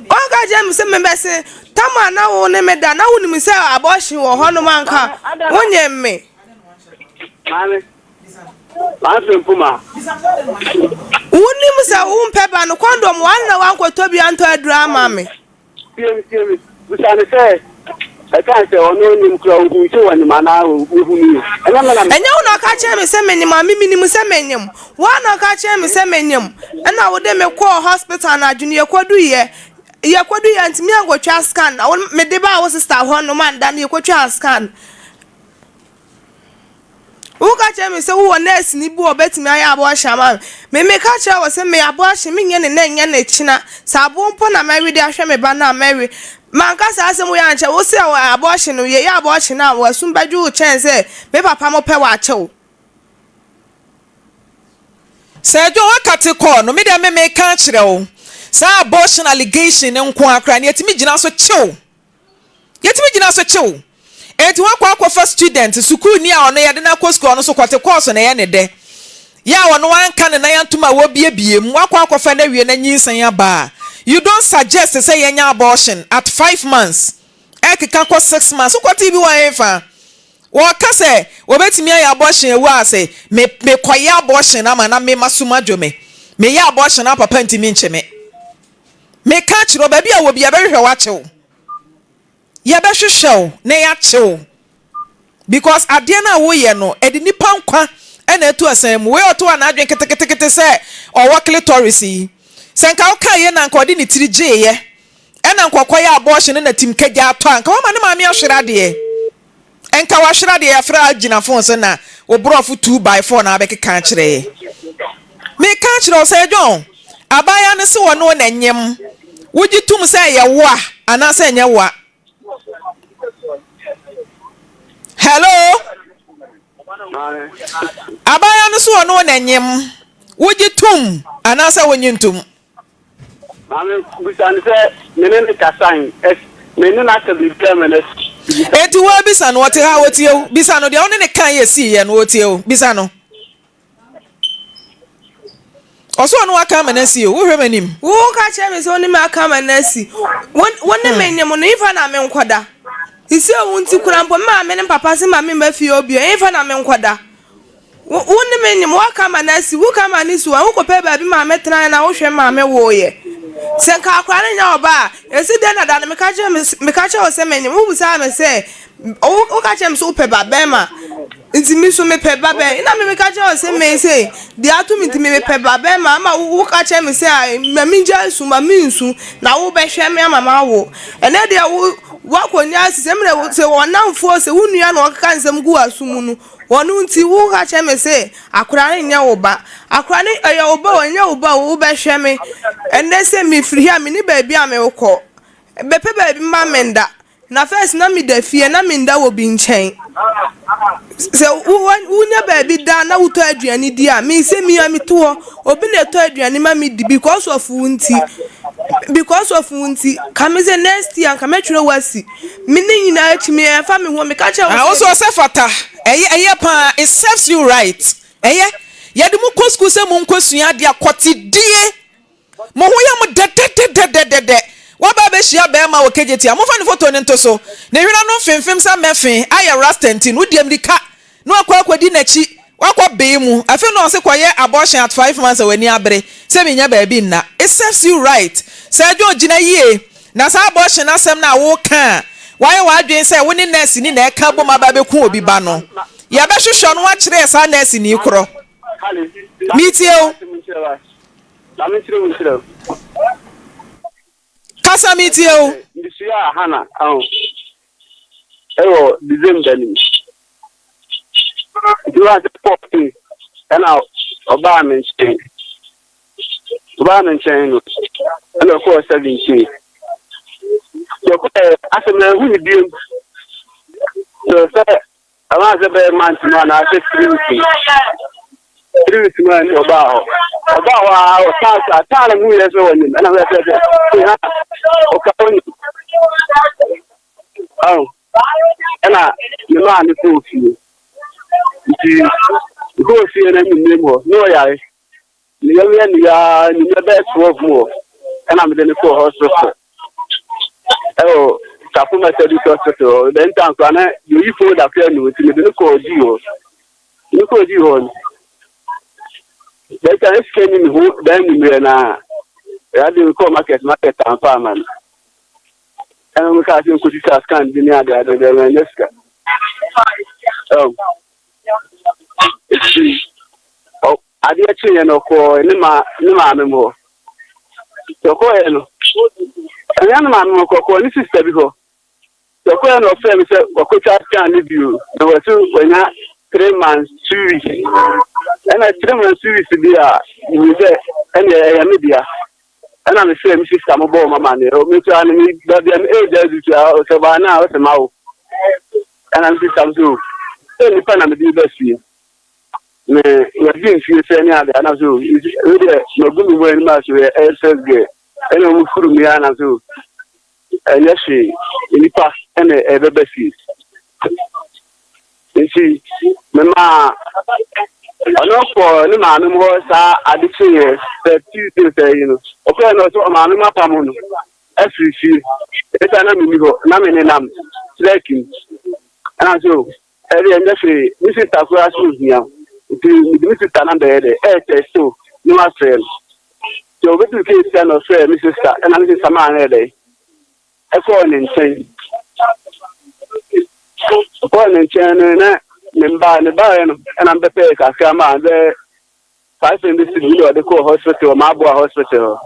Speaker 2: Ɔka kyerɛ me sɛ mebɛse tam a na wo ne me da na wonim sɛ abortion wɔ hɔnom anka wonyem me. Wonim sɛ wompɛ ba no kɔndɔm wane na woankɔtɔ bi antɔ aduru ama me.
Speaker 3: Tie me, tie me. Bisa no sɛ, Ɛsiane sɛ ɔno nnim koraa, ɔhuu sɛ wɔnim anaa ɔhunui? Ɛnyɛ me na meka.
Speaker 2: Ɛnyɛ wo na ɔka kyerɛɛ me sɛ menyem a, me menim sɛ menyem. Wo ara na ɔka kyerɛɛ me sɛ menyem. Ɛna wode me kɔɔ hospital anadwo no, yɛkɔduiɛ. Yɛkɔduiɛ antumi ankɔtwa scan. Na wo, mede baa wo sister hɔ nom anda no, yɛkɔtwaa scan. Woka kyerɛ me sɛ wowɔ nɛɛseni bi a ɔbɛtumi ayɛ abortion ama me. Me meka kyerɛ wo sɛ me abortion menyɛ ne nnɛ nyɛ ne kyena. Sɛ aboɔ mpo na mɛwe de ahwɛ me ba no a mɛwe. Manka saa asɛm wei ankyerɛ wo sɛ abortion no yɛyɛ abortion a w'asom bɛdwo wo kyɛn sɛ me papa mo pɛ w'akyɛ wo.
Speaker 1: Sɛ John Akate kɔɔ no, me deɛ me meka akyerɛ wo, saa abortion allegation no nko ara koraa no yɛtumi gyina so kye wo. Yɛtumi gyina so kye wo. Enti woakɔ akɔfa student, sukuuni a ɔno yɛde no akɔ sukuu, ɔno nso kɔte kɔɔso na ɛyɛ ne dɛ. Yɛ a ɔno anka ne nan antom a wɔrebiebie mu, woakɔ akɔfa no awie na nyinsɛn aba a, you don't suggest sɛ yɛnyɛ abortion at 5 months, ɛrekeka kɔ 6 months. Wokɔtee bi wɔ hefa? Wɔka sɛ wɔbɛtumi ayɛ abortion awu a sɛ me mekɔyɛ abortion ama na me masom adwo me. Meyɛ abortion a papa ntumi nkye me. Meka akyerɛ wo, baabi a wɔ biara yɛbɛhwehwɛ wo akye wo. Yɛbɛhwehwɛ wo na yɛakye wo. Because adeɛ no a woyɛ no, ɛde nipa nkwa na ɛto asan mu. Wei ɔto a n'adwene keteketekete sɛ ɔwɔ clitoris yi. Sɛ nka wokaeɛ na nka ɔde ne tiri gyeeɛ, ɛna nka ɔkɔyɛ abortion no na tim kagya atɔ a, nka wama ne maame ahwere adeɛ. Nka wahwere adeɛ yɛafrɛ a gyina phone so na wo borɔfo 2 by 4 na abɛkeka akyerɛ yɛ. Meka akyerɛ wo sɛ John, abaayewa no se ɔne wo na ɛnyem. Wogye tom sɛ ɛyɛ wo a anaasɛ ɛnyɛ wo a? Hello? Abaayewa no se ɔne wo na ɛnyem. Wogye tom anaasɛ wonnye ntom?
Speaker 3: Maame, bisa no sɛ me ne no kasae, me ne no aka biribi ama no asi.
Speaker 1: Enti woa bisa no, ɔte ha, ɔtie wo. Bisa no deɛ wo ne no kaeɛ siiɛ no, ɔtie wo. Bisa no. Ɔsɛ ɔne waka ama no asi o, wohwɛ m'anim.
Speaker 2: Wo ka kyerɛ me sɛ wo ne me aka ama no asi. Wo wo ne me nyem no, hefa na menkɔda? Sisi owu nti koraa mpo, me maame ne me papa se ma memma fie hɔ bio, hefa na menkɔda? Wo wo ne me nyem, woaka ama no asi, woka ama no si hɔ a, wokɔpɛɛ baabi maa me tenaeɛ na wohwɛ me maa me woeɛ. Sɛ nka akwadaa no nyɛ ɔba a, ɛsi dɛn na da no meka kyerɛ me meka kyerɛ wo sɛ menyem, wobisaa me sɛ, wo woka kyerɛ me sɛ wopɛ ba bɛrima. Nti me nso mepɛ ba bɛn? Nna me meka kyerɛ wo sɛ me se deɛ ato me nti me mepɛ ba bɛrima ama wo woka kyerɛ me sɛ ae ma mengyae su ma mensu na wobɛhwɛ me ama mawo. Ɛnɛ deɛ wo woakɔnya asi sɛ mmerɛ sɛ wɔnamfoɔ sɛ wo nua na ɔkeka nsɛm gu w'aso mu no wɔno nti woka kyerɛ me sɛ akwadaa no nyɛ wo ba. Akwadaa no ɛyɛ wo ba o ɛnyɛ wo ba o wobɛhwɛ me. Ɛnɛ sɛ mefiri ha menni baabi a mekɔ. Bɛpɛ baabi ma menda. Na first na me da fie na me nda wɔ bi nkyɛn. Sɛ wonya baabi da na wotɔ aduane di a, me sɛ me a me to hɔ, obi na ɛtɔ aduane ma me di because of wo nti. Because of wo nti, ka me sɛ next year nka mɛtwerɛ wo asi. Me ne nyinaa akyi me ɛmfa me ho, meka kyerɛ
Speaker 1: wo sɛ. Wo so ɔsɛ fata, ɛyɛ ɛyɛ paa, it serves you right. Ɛyɛ, yɛde mo kɔ sukuu sɛ mo nkɔ sua adeɛ a, kɔtedie. Mo ho yɛ mo dɛdɛdɛdɛdɛdɛ. Waba abɛhyia barima wɔ Kejetia. Momfa ne foto no nto so. Ne hwene ano mfemfem sɛ mmɛfe, ayɛ rasta nti no, wodi amirika na wakɔ akɔdi n'akyi. Wakɔ bee mu. Afei na ɔse kɔyɛ abortion at 5 months a w'ani abere sɛ mennya baabi nna. It serves you right. Sir John, gyina yie. Na saa abortion asɛm no a woka a woayɛ w'adwene sɛ wo ne nurse ni na ɛka bom aba abɛku obi ba no, yɛbɛhwehwɛ no akyerɛ saa nurse ni korɔ. Metie o. Kasa metie o.
Speaker 3: Mesua Hana ɛwɔ December ni. Nti wa sɛ 14 ɛna ɔbaa me nkyɛn. Ɔbaa me nkyɛn no ɛna ɔkɔɔ 17. Yɛkɔɛ asɛm na ɛhu ne biom. Sɛ ɛmaa sɛ bɛyɛ month mu anaasɛ 3 weeks, 3 weeks mu a ne ɔbaa hɔ. Ɔbaa hɔ a ɔsan sa taa na mu yɛ sɛ wɔnyim ɛna wɔyɛ sɛ sɛ ha ɔka ɔnyim ɔn ɛna ne maa ne kɔɔ fie. Nti kɔɔ fie no anwummerɛ mu hɔ ne ɔyare ne yam yɛ ne yaa anwummerɛ bɛyɛ 12 mu hɔ ɛna mede ne kɔɔ hospital ɛwɔ Tafo Methodist Hospital hɔ. Dɛn nta nkora na yɛyi folder koraa nu nti mede ne kɔɔ dii hɔ ne kɔɔ dii hɔ no dɛn ta sika ni me ho dan anwummerɛ no a ɛade mekɔɔ market amfa ama no ɛna mekaa sɛ nkɔtwitwa scan bi ne ade ade dɛ manyɛ sika. Nti adeɛ kyeeɛ no ɔkɔɔ ne maame mu hɔ. Ɔkɔɔɛ no ɛnyɛ ne maame mu, ɔkɔɔ ne sister bi hɔ. Ɔkɔɔɛ no ɔfrɛ me sɛ wakɔtwa scan no bio na wɔso wanya 3 months 2 weeks. Ɛna 3 months 2 weeks bi a mehu sɛ ɛne ɛyɛ me dea ɛna mefrɛ me sister mo bɔɔ mama ne metua no me baabi a me age adu tua sɛ baa no a ɔsɛ ma wo. Ɛna me sister mo so sɛ nipa na mede ba fie me wɔdi mfie sɛ ne ade ana so wei deɛ magu me ho anim a so ɛyɛ first girl ɛna ɔmo furu me ana so ɛnyɛ hwee nipa ɛna ɛbɛba fie. Nti memaa ɔno kɔ ne maame mu hɔ saa ade kyeeɛ sɛ Tuesday sɛ yi no ɔkɔɛ no ɔsɛ ɔmaame mu apam no afiri fie ɛsa na menni hɔ na me nenam trek mu ɛna so ɛde ɛnyɛ hwee me sister koraa so ohia nti mede me sister number yɛ dɛ ɛɛtɛ so ne wafrɛ no nti obɛduru keesia na ɔfrɛ me sister ɛna me sister maa no yɛ dɛ ɛkɔɔ ne nkyɛn. Ɔkɔɔ ne nkyɛn no na ne mbaa ne baeɛ no ɛna mbɛpɛɛ kakra maa bɛɛ 500 cedi na ɔde kɔɔ hospital ɔmo hospital hɔ.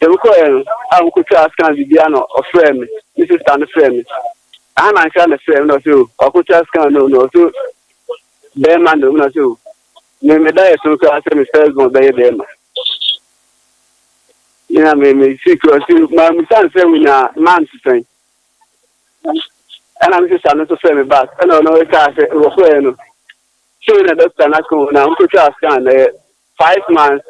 Speaker 3: Sɛ mekɔɛ no a mokɔtwa scan biribia na ɔfrɛ me sister no frɛ me aha na nkra na frɛ me na ɔsɛ o ɔkɔtwa scan no na ɔsɛ bɛrima na ɔmu na ɔsɛ o me meda yɛ so koraa sɛ me first born bɛyɛ bɛrima na me si kura ɔsɛ maa musa sɛ wonya month sɛn. Ɛna me sister no nso frɛ me back ɛna ɔno kaa sɛ wɔkɔɛ no sei na doctor no aka na mokɔtwa scan na ɛyɛ 5 months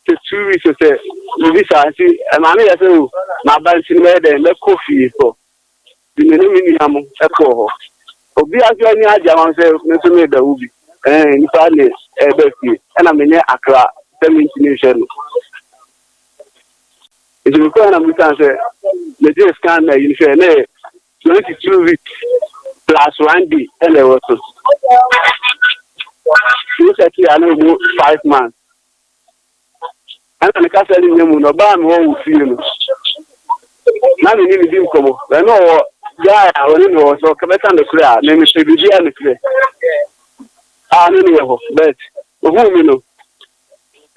Speaker 3: to 2 weeks sɛ biribi saa. Nti ɛmaa me yɛ sɛ o maba nti no mɛyɛ dɛn mɛkɔ fie kɔ. me ne me nua mo kɔɔ hɔ. Obiara nso ani agye ama me sɛ me nso merebɛwo bi. Ɛɛ, nnipa ne ɛreba fie. Ɛna menyɛ akra sɛ mentumi nhwɛ no. Nti mekɔɛ na mebisaa no sɛ megyee scan na ayi no hwɛɛ na ɛyɛ 22 weeks plus one day ɛna ɛwɔ so. Nti wosɛte a na ɛmu 5 months. Ɛna ne kasa no nyɛ mu no ɔbaa me hɔ wɔ fie no na me ne no di nkɔmmɔ. Bɛn na ɔwɔ guy a ɔne no wɔ sɛ ɔkɛbɛka nokorɛ a me mepɛ biribi a nokorɛ a ne no wɔ hɔ but ohuu me no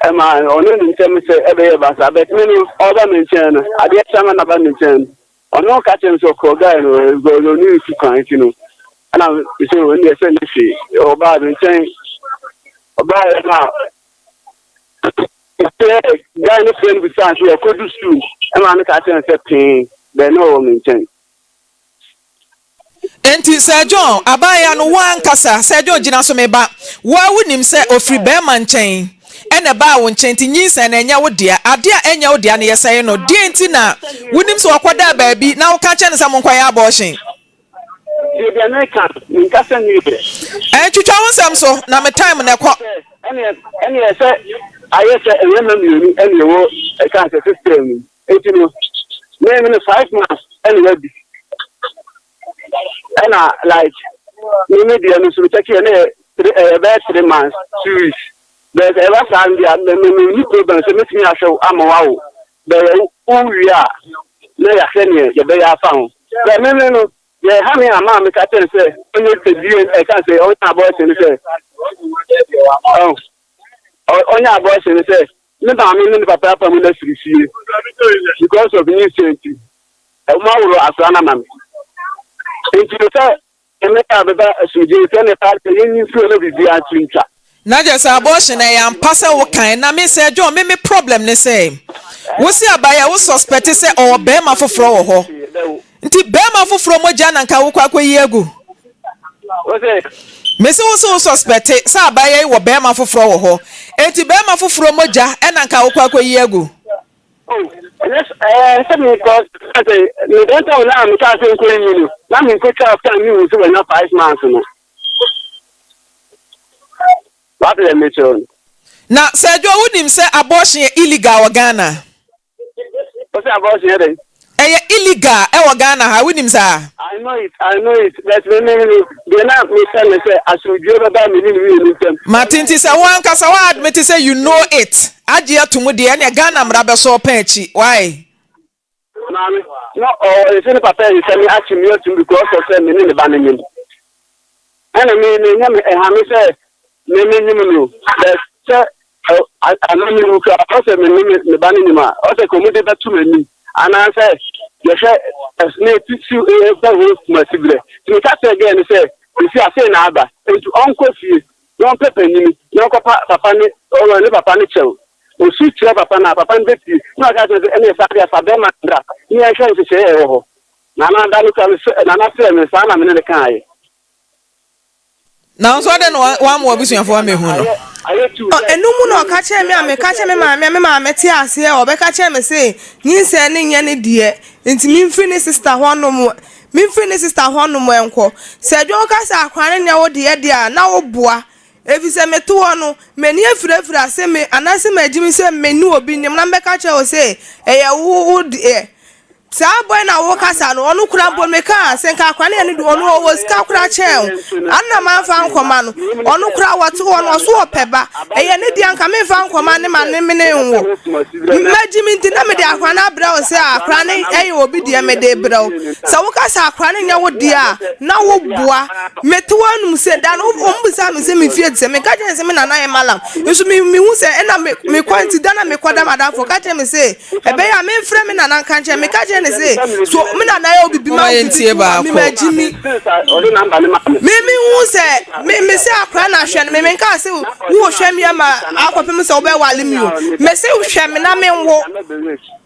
Speaker 3: ɛma ɔne ne ntɛm sɛ ɛbɛyɛ basaa but me no ɔba me nkyɛn no adeɛ kyɛ ma naba me nkyɛn no ɔno ɔka kyerɛ me sɛ ɔkɔ guy no ɔne no tu kwan nti no ɛna mesɛ ɔne deɛ sɛ ne hwee ɔbaa me nkyɛn ɔbaa yɛ no a sɛ guy no frɛ no bisaa sɛ ɔkɔdu sukuu ɛma no ka kyerɛ no sɛ pee bɛn na ɔwɔ me nkyɛn.
Speaker 1: Enti Sir John, abaayewa no, wo ankasa, Sir John gyina so me ba, wo ara wonim sɛ ɔfiri barima nkyɛn ɛna ɛbaa wo nkyɛn nti nyinsɛn no ɛnyɛ wo dea, adeɛ a ɛnyɛ wo dea no yɛsɛe no, deɛn nti na wonim sɛ ɔkɔdaa baabi na woka kyerɛ no sɛ monkɔyɛ abortion?
Speaker 3: Tie deɛ meka no, menka sɛ meyɛ.
Speaker 1: Ɛntwitwa wo nsɛm so na me time na ɛkɔ.
Speaker 3: Ɛneɛ ɛneɛ sɛ ayɛ sɛ mmarima mmienu ɛna ɛwɔ ɛka sɛ system mu. Enti no, me me no 5 months ɛna wadi. Ɛna like me me deɛ no nso me kyɛkɛ ne yɛ three ɛyɛ bɛyɛ 3 months 2 weeks. Bɛyɛ sɛ ɛba saa no deɛ me me me ni problem sɛ metumi ahwɛ wo ama wawo. Bɛyɛ wo wie a na yɛahwɛ neɛ yɛbɛyɛ afa ho. Bɛ me me no deɛ ɛha me a maa meka kyerɛ no sɛ ɔnyɛ sɛ DNA ɛka sɛ ɔnyɛ abortion no sɛ ɔnyɛ abortion no sɛ ne maame ne ne papa apam no afiri fie because of nyinsɛn nti ɔmo aworo akora no ama me nti no sɛ ɛmɛ a bɛba asomdwe sɛ ne pa sɛ yɛnyi nsuo no biribiara nso ntwa.
Speaker 1: Na kyerɛ sɛ abortion ɛyɛ ampa sɛ wo kan na me sɛ John me me problem ne sɛ wo se abayewa wo suspect sɛ ɔwɔ bɛɛma foforɔ wɔ hɔ nti bɛɛma foforɔ mogya na nka wokɔ akɔyi agu me se wo se wo suspect sɛ abayewa yi wɔ bɛɛma foforɔ wɔ hɔ enti bɛɛma foforɔ mogya ɛna nka wokɔ akɔyi agu.
Speaker 3: Oh, ɛnyɛ ɛɛ sɛ mekɔ sɛ medɛntɛw na mekaa sɛ nkɔ yi no na menkɔtwa scan ne hu sɛ wanya 5 months no. Wate deɛ mekyerɛ no.
Speaker 1: Na Sir Joe wonim sɛ abortion yɛ illegal wɔ Ghana?
Speaker 3: Wo sɛ abortion yɛ dɛn?
Speaker 1: Ɛyɛ illegal ɛwɔ Ghana ha, wonim saa?
Speaker 3: I know it, I know it, but me me me deɛ na mepɛ ne sɛ asomdwoeɛ bɛba me ne ne mmienu ntam.
Speaker 1: Mate nti sɛ wo ankasa wo admit sɛ you know it agye ato mu deɛ ɛneɛ Ghana mmara bɛsɔ wo pɛn akyi, why?
Speaker 3: Maame, na ɔwɔ sɛ ne papa yɛ me akye me atum because of sɛ me ne ne ba no nyim. Ɛna me me nyɛ me ɛha me sɛ me me nyim no, but sɛ ano me wu kura ɔsɛ me ne me ba no nyim a ɔsɛ kɔn mu de bɛto m'anim anaasɛ yɛhwɛ ne ti si ɛfɛ ho kumasi berɛ. Nti meka kyerɛ gɛɛ no sɛ esi ase na aba nti ɔnkɔ fie na ɔmpɛ panyini na ɔnkɔpa papa ne ɔwɔ ne papa ne kyɛw. Osu kyerɛ papa no a, papa no bɛtie na waka akyerɛ no sɛ, ɛnneɛ saa deɛ fa bɛrima no bra na yɛnhwɛ nhyehyɛeɛ a ɛwɔ hɔ. Nana da no koraa me Nana frɛɛ me, saa na me ne no kaeɛ.
Speaker 1: Nanso adɛn na wamma w'abusuafoɔ ammɛhu no?
Speaker 2: Ɛno mu na ɔka kyerɛɛ me a meka kyerɛɛ me maame a me maame tee aseɛ ɔbɛka kyerɛɛ me se nyinsɛn no nyɛ ne deɛ nti memfiri ne sister hɔ nom memfiri ne sister hɔ nom nkɔ. Sɛ Dwon ka sɛ akwadaa no nyɛ wo deɛ deɛ a na woboa Efisɛ mete hɔ no, m'ani afirafira ase me, anaasɛ magye me sɛ me ne obi nyem, na mɛka kyerɛ wo sɛ, Ɛyɛ wo wo deɛ. Saa boy na wo kasa no, ɔno koraa mpo meka a, sɛ nka akora no yɛ ne de, ɔno ɔwɔ sika koraa kyɛn wo. Ano na mamfa nkɔma no. Ɔno koraa wɔte hɔ no, ɔso ɔpɛ ba. Ɛyɛ ne deɛ nka memfa nkɔma ne ma ne mene nwo. Magye me nti na mede akora no abrɛ wo sɛ akora no ɛyɛ obi deɛ mede brɛ wo. Sɛ woka sɛ akora no nyɛ wo deɛ a, na woboa. Mete hɔ anom sɛ da no wɔn bisa me sɛ me fie te sɛ meka kyerɛ sɛ me nana yɛ malam nso me mehu sɛ ɛna me mekɔ nti da na mekɔ da madamfo ka kyerɛ me sɛ ɛbɛyɛ a memfrɛ me nana nka nkyerɛ meka kyerɛ ne sɛ so me nana yɛ obibi ma
Speaker 1: obibi
Speaker 2: to a me ma gyi mi me mehu sɛ me me sɛ akora na ahwɛ no me menka sɛ wo hwɛ me ama akɔpem sɛ wobɛwale me o me sɛ hwɛ me na menwo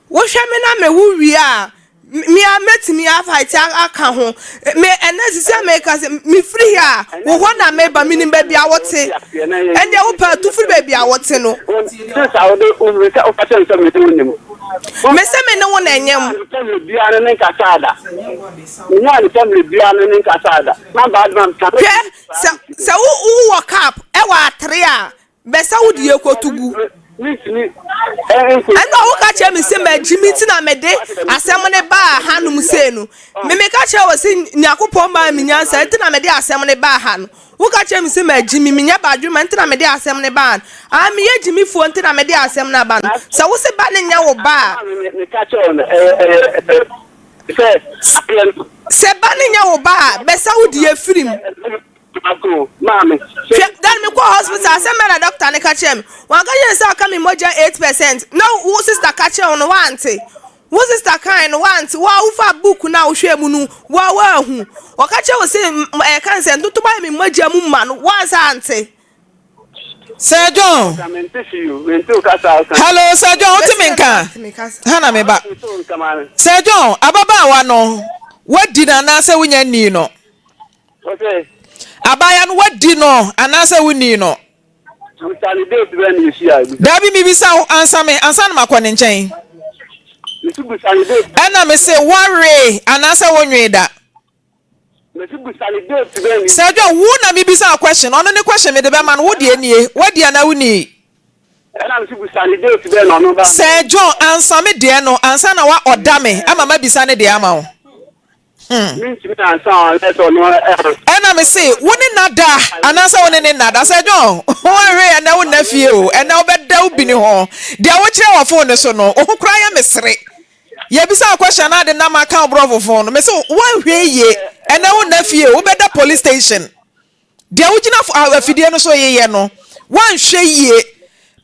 Speaker 2: wohwɛ me na mewo wie a. Me ara mɛtumi afight aka ho. Me ɛnɛ sisi a meka sɛ mefiri ha a, wo hɔ na meba, menim baabi a wote. Ɛndeɛ wopɛ a tu firi baabi a wote no. Mese me ne wo na ɛnyɛ mo. Hwɛ, sɛ sɛ wo wowɔ cup ɛwɔ atere a, Bɛsa wo deɛ kɔto gu. Ɛnna woka kyerɛ me sɛ magyi me nti na mede asɛm no baa hanom sei no. Me meka kyerɛ wɔ sɛ Nyankopɔn maa me nyansa nti na mede asɛm no baa ha no. Woka kyerɛ me sɛ magyi me, menyɛ badwemma nti na mede asɛm no baa no. Ah, meyɛ gyimifoɔ nti na mede asɛm no aba no. Sɛ wo se ba no nyɛ wo ba a. Sɛ ba no nyɛ wo ba a, bɛsa wo deɛ firi mu. Hwɛ, da no mekɔɔ hospital, asɛm bɛn na doctor no ka kyerɛɛ me? Wanka kyerɛ me sɛ aka me mogya 8%. Na wo sister ka kyerɛɛ wo no, woante? Wo sister kae no, woante? Wo a wofaa book no a wohwɛɛ mu no, wo a woanhu. Ɔka kyerɛɛ wo sɛ ɛka ne sɛ ntontom ayɛ me mogya mu ma no, woansa ante?
Speaker 1: Sir John. Hello, Sir John, wote me nka? Ha na me ba. Sir John, ababaawa no, wadi no anaasɛ wonya nnii no? Abaayewa no wadi no anaasɛ wonnii no? Daabi mebisa wo ansa me ansa na makɔ ne nkyɛn. Ɛna me se woawe anaasɛ wonwee da? Sɛ dwa wo na mebisa wo question ɔno ne question mede bɛma no wo deɛ nie wadi anaa wonnii? Sɛ John ansa me deɛ no ansa na wa ɔda me ama mabisa ne deɛ ama wo. Hmm.
Speaker 3: Mentumi ansa unless ɔno ɛha.
Speaker 1: Ɛna me se wo ne na da anaasɛ wo ne ne nna da sɛ John woanhwɛ yɛ ɛnɛ wo nna fie o ɛnɛ wobɛda wo bini ho deɛ wokyerɛ wɔ phone no so no wo ho koraa yɛ me sere yɛbisa wo question na ade nam aka wo borɔfo phone no me se woanhwɛ yie ɛnɛ wo nna fie o wobɛda police station Deɛ wogyina afidie no so yeyɛ no, woanhwɛ yie.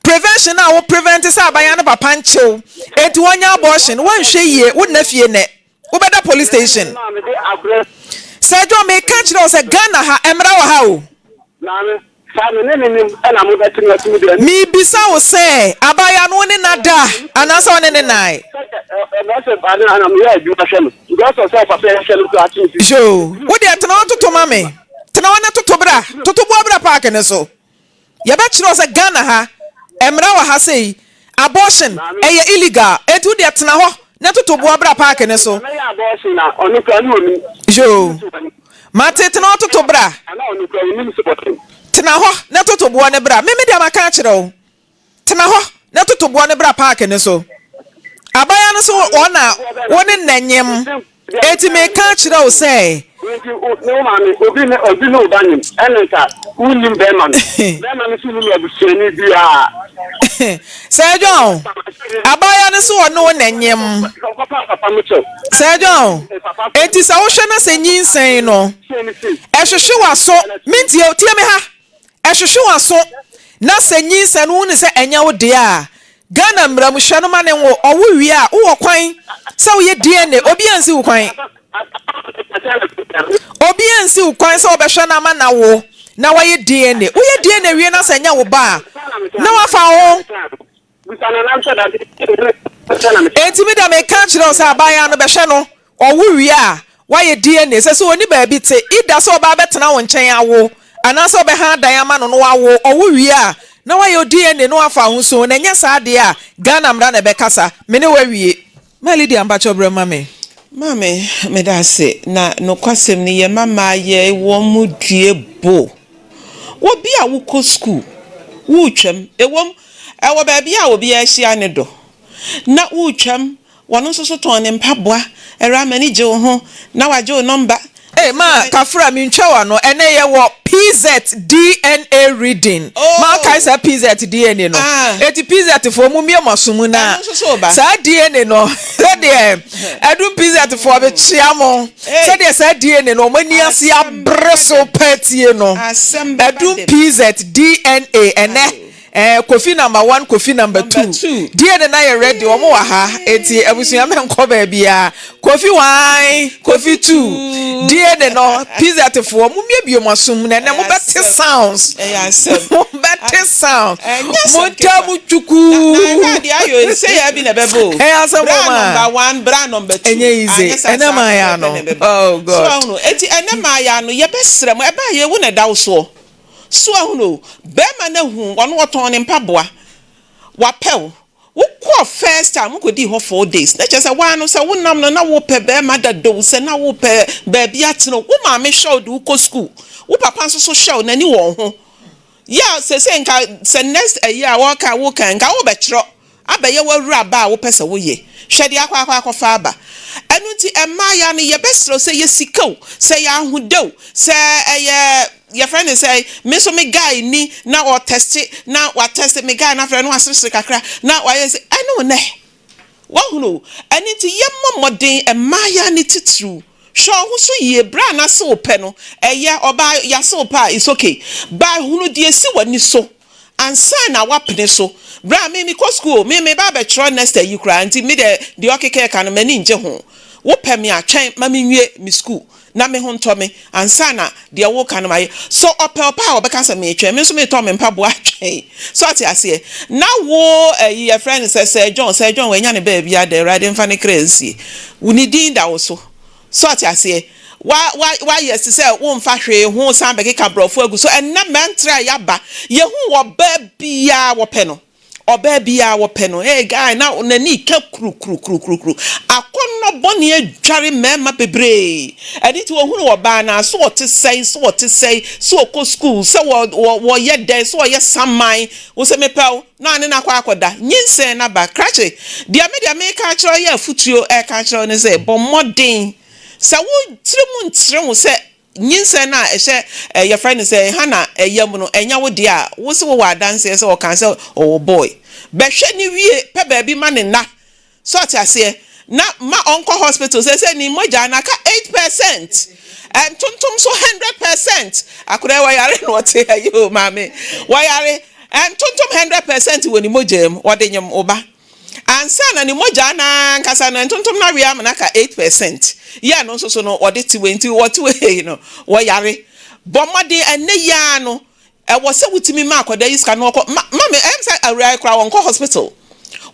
Speaker 1: Prevention a wo prevent sɛ abaayewa no papa nkyew enti wɔnyɛ abortion, woanhwɛ yie, wonna fie nnɛ. Wobɛda police station. Sir John, meka kyerɛ wo sɛ Ghana ha, mmara wɔ ha o. Mebisa wo sɛ, abaayewa no wo ne no ada anaasɛ wo ne no nnae? Yoo, wo deɛ tena hɔ toto ma me. Tena hɔ na toto bra. Toto boa bra park no so. Yɛbɛkyerɛ wo sɛ Ghana ha, mmara wɔ ha sei, abortion ɛyɛ illegal. Enti wo deɛ tena hɔ na toto boa bra park no so. Yoo, mate tena hɔ toto bra. Tena hɔ na toto boɔ no bra. Me me deɛ maka akyerɛ wo. Tena hɔ na toto boɔ no bra paake no so. Abaayewa no so wɔn na wo ne nna nyem. Enti meka akyerɛ wo sɛ.
Speaker 3: Enti ne wo maame, obi ne obi ne wo ba nyem, ɛne nka wonnim bɛrima no. Bɛrima no nso nnim abusuani biara.
Speaker 1: Sir John, abaayewa no so ɔne wo na nyem. Sir John, enti sɛ wohwɛ na sɛ nyinsɛn no, ɛhwehwe w'aso, mentie o, tie me ha. Ɛhwehwe w'aso na sɛ nyinsɛn no wohu no sɛ ɛnyɛ wo dea a, Ghana mmara mu hwɛ no ma no nwo. Ɔwo wie a, wowɔ kwan sɛ woyɛ DNA. Obiara nsi wo kwan. Obiara nsi wo kwan sɛ wobɛhwɛ no ama no awo na wayɛ DNA. Woyɛ DNA wie na sɛ ɛnyɛ wo ba a, na wafa wo ho. Enti me deɛ meka kyerɛ wo sɛ abaayewa no bɛhwɛ no, ɔwo wie a wayɛ DNA, sɛ sɛ ɔni baabi te, either sɛ ɔba abɛtena wo nkyɛn awo anaasɛ ɔbɛha adan ama no na wawo, ɔwo wie a na wayɛ DNA na wafa wo ho so, na ɛnyɛ saa deɛ a Ghana mmara na ɛbɛkasa, me ne wo awie. Ma Lydia mpakyɛw brɛ ma me.
Speaker 4: Maame, meda ase, na nokwasɛm ni, yɛn mma mmaa yɛ wɔn mu due bo. Wɔ bi a wokɔ sukuu, woretwam, ɛwom, ɛwɔ baabi a obiara hyia ne dɔ, na woretwam, wɔn nso so tɔn ne mpaboa, awuraa m'ani gye wo ho, na wagye wo nɔmba.
Speaker 1: Ei ma Kafra mentwa w'ano ɛnɛ yɛwɔ PZ DNA reading ma wokae saa PZ DNA no eti PZ foɔ mo mmue mo aso mu na saa DNA no sɛdeɛ ɛdum PZ foɔ mekyea mo sɛdeɛ saa DNA no wɔn ani ase abere so paa tie no ɛdum PZ DNA ɛnɛ Eh Kofi number one Kofi number two DNA na yɛ ready wɔn wɔ ha eti abusua mɛ nkɔ baabiara Kofi one Kofi two DNA no PZ foɔ mo miebie mo asom na ɛnɛ mo bɛ te sounds mo bɛ Yɛte sound.
Speaker 4: Ɛnyɛ asɛm
Speaker 1: Montaa
Speaker 4: ketewa.
Speaker 1: mu twukuu.
Speaker 4: Na na ɛhwɛ adeɛ ayɔ yi sɛ yɛ bi na ɛbɛba o.
Speaker 1: Ɛyɛ asɛm
Speaker 4: Bra
Speaker 1: o ma.
Speaker 4: number one, bra number two.
Speaker 1: Ɛnyɛ easy.
Speaker 4: Anyɛ saa
Speaker 1: Ɛnɛ
Speaker 4: saa
Speaker 1: maa yɛ
Speaker 4: pɛpɛɛpɛ
Speaker 1: ano.
Speaker 4: na ɛbɛba.
Speaker 1: Oh
Speaker 4: So
Speaker 1: God.
Speaker 4: ahunu. Eti ɛnɛ maa yɛ ano yɛbɛsrɛ mo ɛbaa yɛ wo na ɛda wo soɔ. So ahunu o. Bɛrima no ahu ɔno ɔtɔn ne mpaboa. Wapɛ wo. Wokɔɔ first time wokɔdii hɔ 4 days na kyerɛ sɛ waa no sɛ wonam no na wopɛ bɛrima dada o, sɛ na wopɛ baabi atena o, wo maame hwɛ wo de wokɔ school, wo papa nso so hwɛ wo n'ani wɔ wo ho. Yɛ a seesei nka sɛ next ayi a wɔka woka nka wobɛkyerɛ abɛyɛ w'awuraba a wopɛ sɛ woyɛ. Hwɛ deɛ akɔ akɔ akɔfa aba. Ɛno nti mmaayaa no yɛbɛsrɛ wo sɛ ɛyɛ sika o, sɛ ɛyɛ ahoda o, sɛ ɛyɛ yɛfrɛ no sɛ me nso me guy ni na ɔtɛste na watɛste me guy no afrɛ no waseresere kakra na wayɛ sɛ ɛne wo nɛ wahunu o. Ɛno nti yɛmmɔ mmɔden mmaayaa no titiriw hwɛ wo ho so yie berɛ a n'ase wo pɛ no ɛyɛ ɔbaa yɛase wo pɛ a it's okay but hunu deɛ ɛsi w'ani so ansa na wapene so. Bra me mekɔ school o, me meba abɛtwerɛ next ayi koraa nti me deɛ deɛ ɔkeka ɛka no m'ani ngye ho. Wopɛ me a twɛn ma menwie me school na me ho ntɔ me ansa na deɛ woka no mayɛ. So ɔpɛ ɔpɛ a ɔbɛka sɛ metwɛn, me nso metɔ me mpaboa atwɛn. So ɔte aseɛ? Na wo ayi yɛfrɛ no sɛ Sir John, Sir John wanya ne baabi ada, Awurade mfa ne kra nsie. Wo ne din da wo so. So ɔte aseɛ? Wa, wa, wayɛ te sɛ womfa hwee ho san bɛkeka borɔfo agu so. Ɛnnɛ mmeranteɛ a yɛaba, yɛhu ɔbaa biara wɔpɛ no. Ɔbaa biara wɔpɛ no. Hey guy, na n'ani reka kurukurukurukurukuru. Akɔnnɔ bɔne adware mmarima bebree. Ɛno nti wɔhunu ɔbaa no a, so ɔte sɛn, so ɔte sɛn, so ɔkɔ sukuu, sɛ wɔ, wɔ, wɔyɛ dɛn, so ɔyɛ saman. Wo sɛ mepɛ wo, na ɔne no akɔ akɔda. Nyinsɛn no aba. Krakye, deɛ me deɛ meka akyerɛ wo yɛ afotuo reka akyerɛ wo ne sɛ, bɔ mmɔden sɛ wo tiri mu nkyere wo sɛ nyinsɛn no a ɛhyɛ eh, yɛfrɛ no sɛ Hannah yam no, ɛnyɛ wo deɛ a, wo se wowɔ adanseɛ sɛ ɔkaa sɛ ɔwɔ boy. Bɛhwɛ no wie, pɛ baabi ma no nna. So ɔte aseɛ? Na ma ɔnkɔ hospital seesei ne mogya no aka 8%, ntontom nso 100%. Akwadaa yi wɔyare na ɔte ha yi o maame, wɔyare ntontom 100% wɔ ne mogya mu, wɔde nyem wo ba. Ansa na ne mogya no ankasa no ntontom no awe ama no aka 8%. Yɛ no nso so no wɔde te wei nti wɔte wei no wɔyare. Bɔ mmɔden ɛnnɛ yi ara no Ɛwɔ sɛ wotumi ma akwadaa yi sika na ɔkɔ ma ma me ɛyɛ me sɛ awuraa yi koraa ɔnkɔ hospital.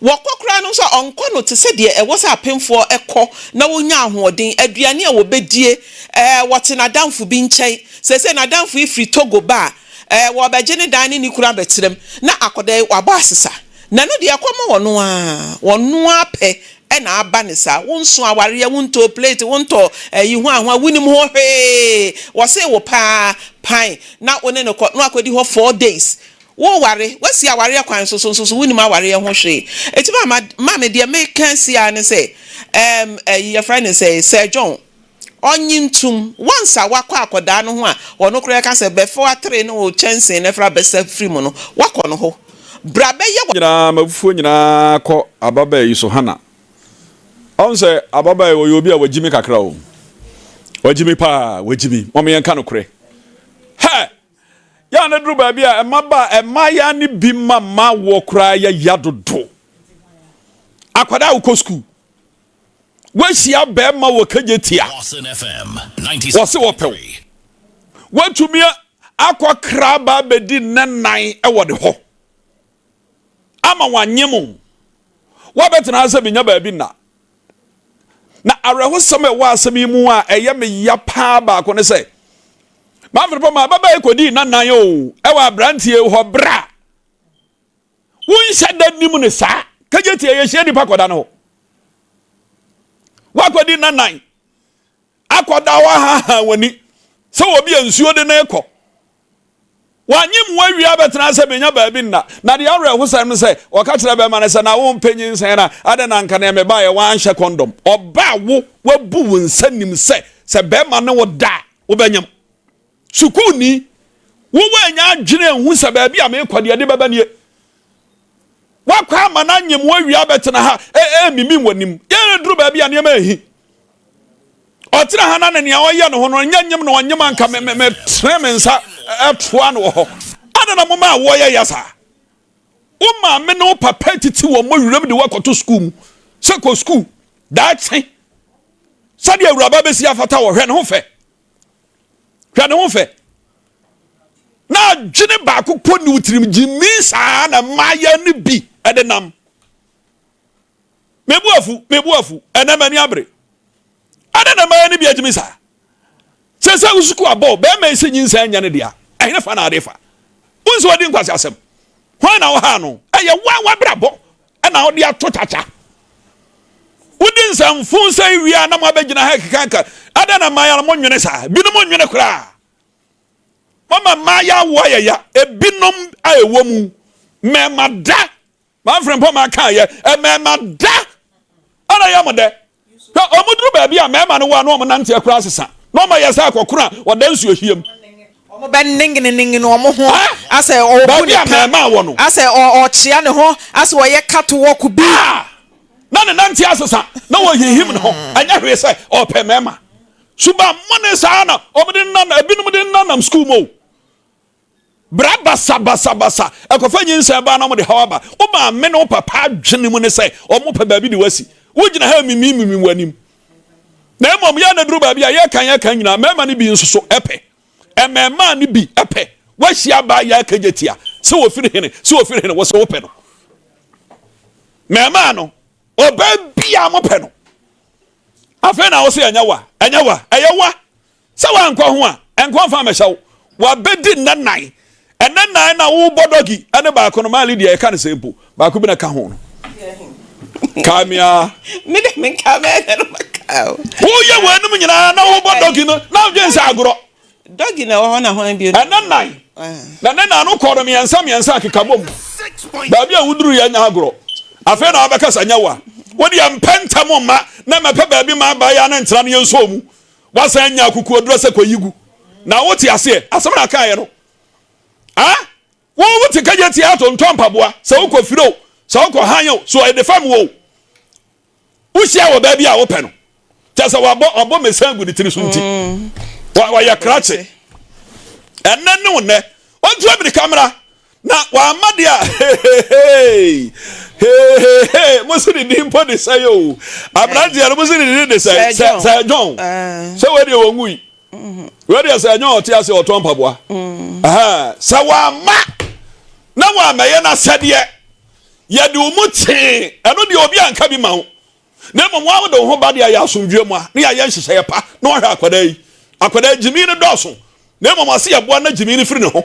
Speaker 4: Wɔkɔ koraa no nso a ɔnkɔ no te sɛ deɛ ɛwɔ sɛ apemfoɔ kɔ na wɔnya ahoɔden, aduane a wɔbɛdie, ɛɛ wɔte n'adamfo bi nkyɛn. Seesei n'adamfo yi firi Togo ba a, ɛɛ wɔrebɛgye ne dan ne ne kunu abɛtena mu na akwadaa yi wabɔ asesa. Na ɛno deɛ ɛkɔ ma ɔno ara, ɔno ara pɛ na aba no saa. Wonso awareɛ, wontɔɔ plate, wontɔɔ ayi hwanhwa, wonim ho hwee. Wɔse wo paa, pan na wo ne no kɔ na wakɔdi hɔ 4 days. Woware, woasi awareɛ kwan so so nso so wonim awareɛ ho hwee. Enti maama, maame deɛ meka asi ara ne sɛ, ɛɛm, ayi yɛfrɛ no sɛ Sir John, ɔnye ntum. Once a wakɔ akɔdaa no ho a, ɔno koraa ka sɛ bɛfo atere ne wo kyɛnsee no fra bɛsa firi mu no, wakɔ no hɔ. Bra bɛyɛ.
Speaker 5: Nyinaa, m'abufuo nyinaa kɔ ababaa yi so, Hannah. Ɔhu sɛ ababaa yi, ɔyɛ obi a wagyi me kakra o. Wagyi me paa, wagyi me. Mom yɛnka nokorɛ. Hɛ! Yɛ a na duru baabi a mmabaa, mmaayaa no bi ma mma woɔ koraa yɛ ya dodo. Akwadaa a wokɔ sukuu, Woahyia bɛrima wɔ Kejetia. Wɔse wɔpɛ wo. Woatumi akɔ kra ba abɛdi nna nnan wɔ ne hɔ ama wanyem wo. Woabɛtena ha sɛ menya baabi nna. Na awerɛhosɛm a ɛwɔ asɛm yi mu a ɛyɛ me ya paa baako ne sɛ, Manfred Pɔmah ababaa yi kɔdii nna nnan o ɛwɔ aberanteɛ hɔ berɛ a Wonhyɛ da nim no saa. Kagye tie yɛhyia nipa kɔda no hɔ. Wakɔdi nnanan akɔda hɔ ahaha w'ani sɛ obi a nsuo de no rekɔ. Wanye mu awie abɛtena sɛ menya baabi nna. Na deɛ awerɛhosɛm no sɛ ɔka kyerɛ bɛrima no sɛ na wompɛ nyinsɛn na adɛn na anka nea mebaeɛ woanhyɛ kɔndɔm. Ɔbaa wo wabu wo nsa nim sɛ sɛ bɛrima ne wo da a wobɛnyam. Sukuuni, wo woannya adwene anhu sɛ baabi a merekɔ deɛ ɛde bɛba nie. Woakɔ ama no anyem wo awie abɛtena ha ɛremimim w'anim. Yɛreduru baabi a nneɛma ahi. Ɔtena ha na ne nea ɔyɛ ne ho no nyɛ nyem na ɔnyem anka me me metrɛ me nsa ɛtoa no wɔ hɔ. Adɛn na moma awoɔ yɛ ya saa? Wo maame ne wo papa titi wɔn mmɔ wiram de woakɔto sukuu mu sɛ kɔ sukuu daakye sɛdeɛ awuraba bɛsi afata wɔ hwɛ ne ho fɛ. Hwɛ ne ho fɛ. Na adwene baako pɔ ne wo tirim gyimii saa na mmaayɛ no bi de nam. Mebu afu, mebu afu, ɛnɛ m'ani abere. Adɛn na mmaayɛ no bi agyimi saa? Sɛ sɛ wo sukuu abɔ bɛrima yi sɛ nyinsɛn nyɛ ne dea, ɛhene fa na ade fa? Wo nso wadi nkwasi asɛm. Hwan na wohaa no? Ɛyɛ wo a w'abrabɔ ɛna wode ato kyakya. Wodi nsɛmfo sɛ wie a na mo abɛgyina ha keka Adɛn na mmaayɛ no mo nwene saa? Binom nwene koraa. Mama mmaayɛ awo ayɛ ya. Ebinom a ɛwɔ mu mmarima da. Manfrɛ mpo ma aka yɛ mmarima da. Ɛna yɛ mo dɛ. Hwɛ wɔn duru baabi a mmarima no wɔ a na wɔn nanteɛ koraa sesa. Na wɔn ayɛ sɛ akɔkono a wɔda nsuo hia mu.
Speaker 1: Wɔn bɛ nengenenenge wɔn ho asɛ ɔbu ne
Speaker 5: ka wɔ no.
Speaker 1: Asɛ ɔkyea ne ho asɛ ɔyɛ catwalk bi.
Speaker 5: Na ne nanteɛ asesa na wɔhihim ne ho. Ɛnyɛ hwee sɛ ɔpɛ mmarima. Subammɔne saa na wɔn de nenam ebinom de nenam sukuu mu o. Bra basabasabasa, ɛkɔfa nyinsɛn ba na wɔde haw aba. Wo maame ne wo papa adwene mu ne sɛ wɔpɛ baabi de wo asi. Wogyina ha mimimimim w'anim. Na mmom yɛn na duru baabi a yɛka yɛka nyinaa, mmarima no bi nso so pɛ. Mmarima no bi pɛ. Woahyia baa yɛ akagya tia sɛ wɔfiri hene, sɛ wɔfiri hene, wɔ sɛ wopɛ no. Mmarima no, ɔbaa biara mopɛ no. Afei na wo sɛ ɛnyɛ wa, ɛnyɛ wa, ɛyɛ wa. Sɛ woankɔ ho a, ɛnkɔ mfa mmɛhyɛ wo. Wabɛdi nna nnan. Ɛnna nnan na wobɔ dɔgi ne baako no, maa Lydia yɛka no sɛ mpo, baako bi na ka ho no. Kae me ara.
Speaker 4: Me de me nka mɛyɛ no maka o.
Speaker 5: Woyɛ w'anom nyinaa na wobɔ dɔgi no na wodwen sɛ agorɔ.
Speaker 4: Dɔgi na ɛwɔ hɔ na hwan bio?
Speaker 5: Ɛnna nnan. Na ne nnan no kɔɔ no mmiɛnsa mmiɛnsa akeka bom. Baabi a woduru yɛ nyɛ agorɔ. Afei na wabɛka sɛ nyɛ wa. Wo deɛ mpɛ ntɛm mma na mɛpɛ baabi ma abaayewa no ntena no yɛnsɔ mu. Wasan anya akokoɔduro sɛ kɔyi gu. Na wote aseɛ? Asɛm na akaeɛ no. Ah? Wo wote kagye tia ato ntɔ mpaboa sɛ wokɔ fire o, sɛ wokɔ han o, so ɛde fam wo o. Wohyia wɔ baabi a wopɛ no. Kyɛ sɛ wabɔ wabɔ mesan gu ne tiri so nti. Mm. Wɔyɛ krakye. Ɛnɛ ne wo nnɛ. Ɔntu amirika mmra. Na wamma deɛ a hehehe hehehe mo si ne din mpo de sɛe o aberanteɛ no mo si ne din de sɛe sɛ sɛ John ah. sɛ wei deɛ wɔn wui mm-hmm. wei deɛ sɛ John ɔte ase ɔtɔn mpaboa mm. sɛ wamma na wammɛyɛ n'asɛdeɛ yɛde wɔn mu tee ɛno deɛ obi anka bi ma wo Na mmom woa wode wo ho ba de ayɛ asomdwoeɛ mu a, na yɛayɛ nhyehyɛeɛ pa na wahwɛ akwadaa yi. Akwadaa yi, gyimii no dɔɔso. Na mmom ɔse yɛboa na gyimii no firi ne ho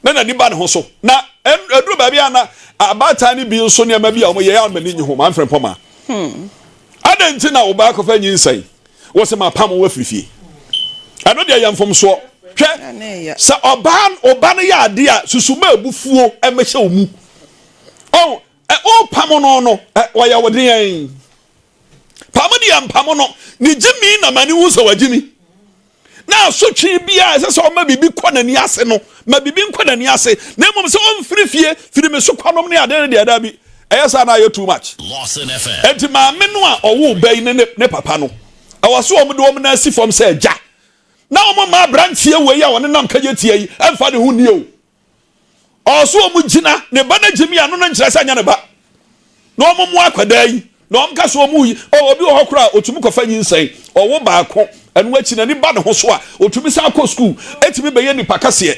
Speaker 5: na n'ani ba ne ho so. Na ɛduru baabi a na abaatan no bi nso nneɛma bi a wɔyɛ a m'ani nye ho, Maame Frempɔmaa. Adɛn nti na wo ba akɔfa nyinsɛn? Wo se mapam wo afiri fie. Ɛno deɛ yɛ mfomsoɔ. Hwɛ, sɛ ɔbaa, ɔba no yɛ adeɛ a, susu ma abufuo mmɛhyɛ wo mu. Ɔn, Ɛ wopamo no no, ɛ ɔyɛ wo deɛn? Pamo deɛ mpamo no, ne gyimi na ma ne hu sɛ wagyimi. Na asotwe biara ɛsɛ sɛ ɔma biribi kɔ n'ani ase no, ma biribi nkɔ n'ani ase. Na mmom sɛ ɔmfiri fie, firi me so kɔnom ne adeɛ no deɛ daabi. Ɛyɛ saa na ayɛ too much. Enti maame no a ɔwoo ba yi ne ne papa no, ɛwɔ sɛ wɔn de wɔn nan si fam sɛ agya. Na wɔn mma aberanteɛ wei a ɔnenam kagye tia yi mfa ne ho nni o. Ɔwɔ so wɔn gyina ne ba no gyimi ano no nkyerɛ sɛ nyɛ ne ba. Na wɔn mmoa akwadaa yi na wɔn ka so wɔn yi ɔ obi wɔ hɔ koraa otumi kɔfa nyinsɛn ɔwo baako ɛno akyi n'ani ba ne ho so a otumi san kɔ sukuu etumi bɛyɛ nipa kɛseɛ.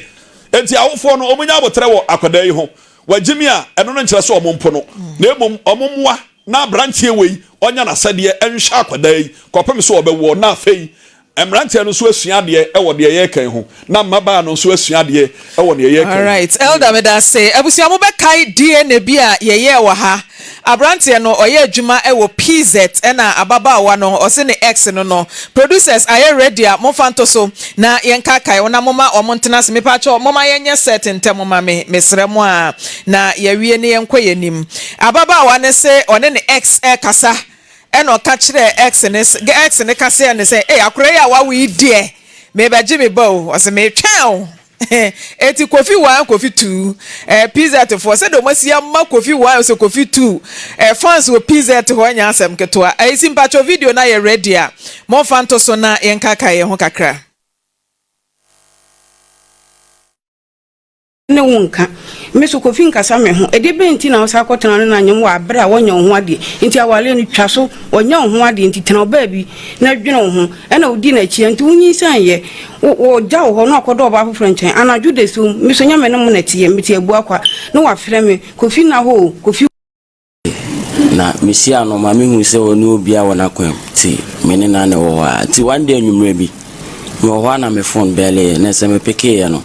Speaker 5: Enti awofoɔ no wɔn nya abotrɛ wɔ akwadaa yi ho. Wagyimi a ɛno no nkyerɛ sɛ wɔn mpo no na mmom wɔn mmoa na aberanteɛ wei ɔnya n'asɛdeɛ nhwɛ akwadaa yi kɔpem sɛ ɔbɛwoɔ na afei Mmeranteɛ no nso asua adeɛ wɔ deɛ yɛreka yi ho, na mmabaa no nso asua adeɛ wɔ deɛ yɛreka yi ho.
Speaker 1: Alright Elder medase. Abusua mo bɛkae DNA bi a yɛyɛɛ wɔ ha. Abranteɛ no ɔyɛ adwuma wɔ PZ ɛna ababaawa no ɔse ne ex no no. Producers ayɛ ready a momfa nto so na yɛnkaakae wo na moma wɔn ntena ase. Mepakyɛw moma yɛnyɛ set ntɛm ma me mesrɛ mo aa na yɛawie ne yɛnkɔ yɛn anim. Ababaawa no se ɔne ne ex ɛrekasa Ɛna ɔka kyerɛɛ ex no sɛ, ex no ka kyerɛɛ no sɛ, Ei, akwadaa yi a wawo yi deɛ, merebɛgye me ba o. Ɔse, metwɛn o. Enti Kofi one, Kofi two, eh, PZ foɔ, sɛdeɛ wɔn asi ama Kofi one, sɛ Kofi two, eh, fans wɔ PZ hɔ nyɛ asɛm ketewa. Ɛyi si mpakyɛw video no ayɛ ready a, momfa nto so na yɛnkaakae yɛn ho kakra.
Speaker 6: Ne wo nka. Me so Kofi nkasa me ho. Ɛdeɛ bɛn nti na wosan kɔtena ne na nyem wɔ aberɛ a wɔnyɛ wo ho adeɛ nti awareɛ no twa so wɔnyɛ wo ho adeɛ nti tena wo baabi na dwene wo ho ɛna wodi n'akyi ɛnti wo nyinsɛn yɛ wo wɔgya wo hɔ na wakɔdɔ ɔbaa foforɔ nkyɛn anadwo dasuom me so nyɛ me ne mo na ɛteɛ mete Abuakwa na wafrɛ me Kofi nna hɔ o Kofi
Speaker 7: Na mehyiaa no ma mehuu sɛ ɔne obiara wɔ n'akwan mu nti me ne no ara na ɛwɔ hɔ ara. Nti one day anwummerɛ bi, mewɔ hɔ ara na me phone bɛleeɛ na sɛ mepekeeɛ no,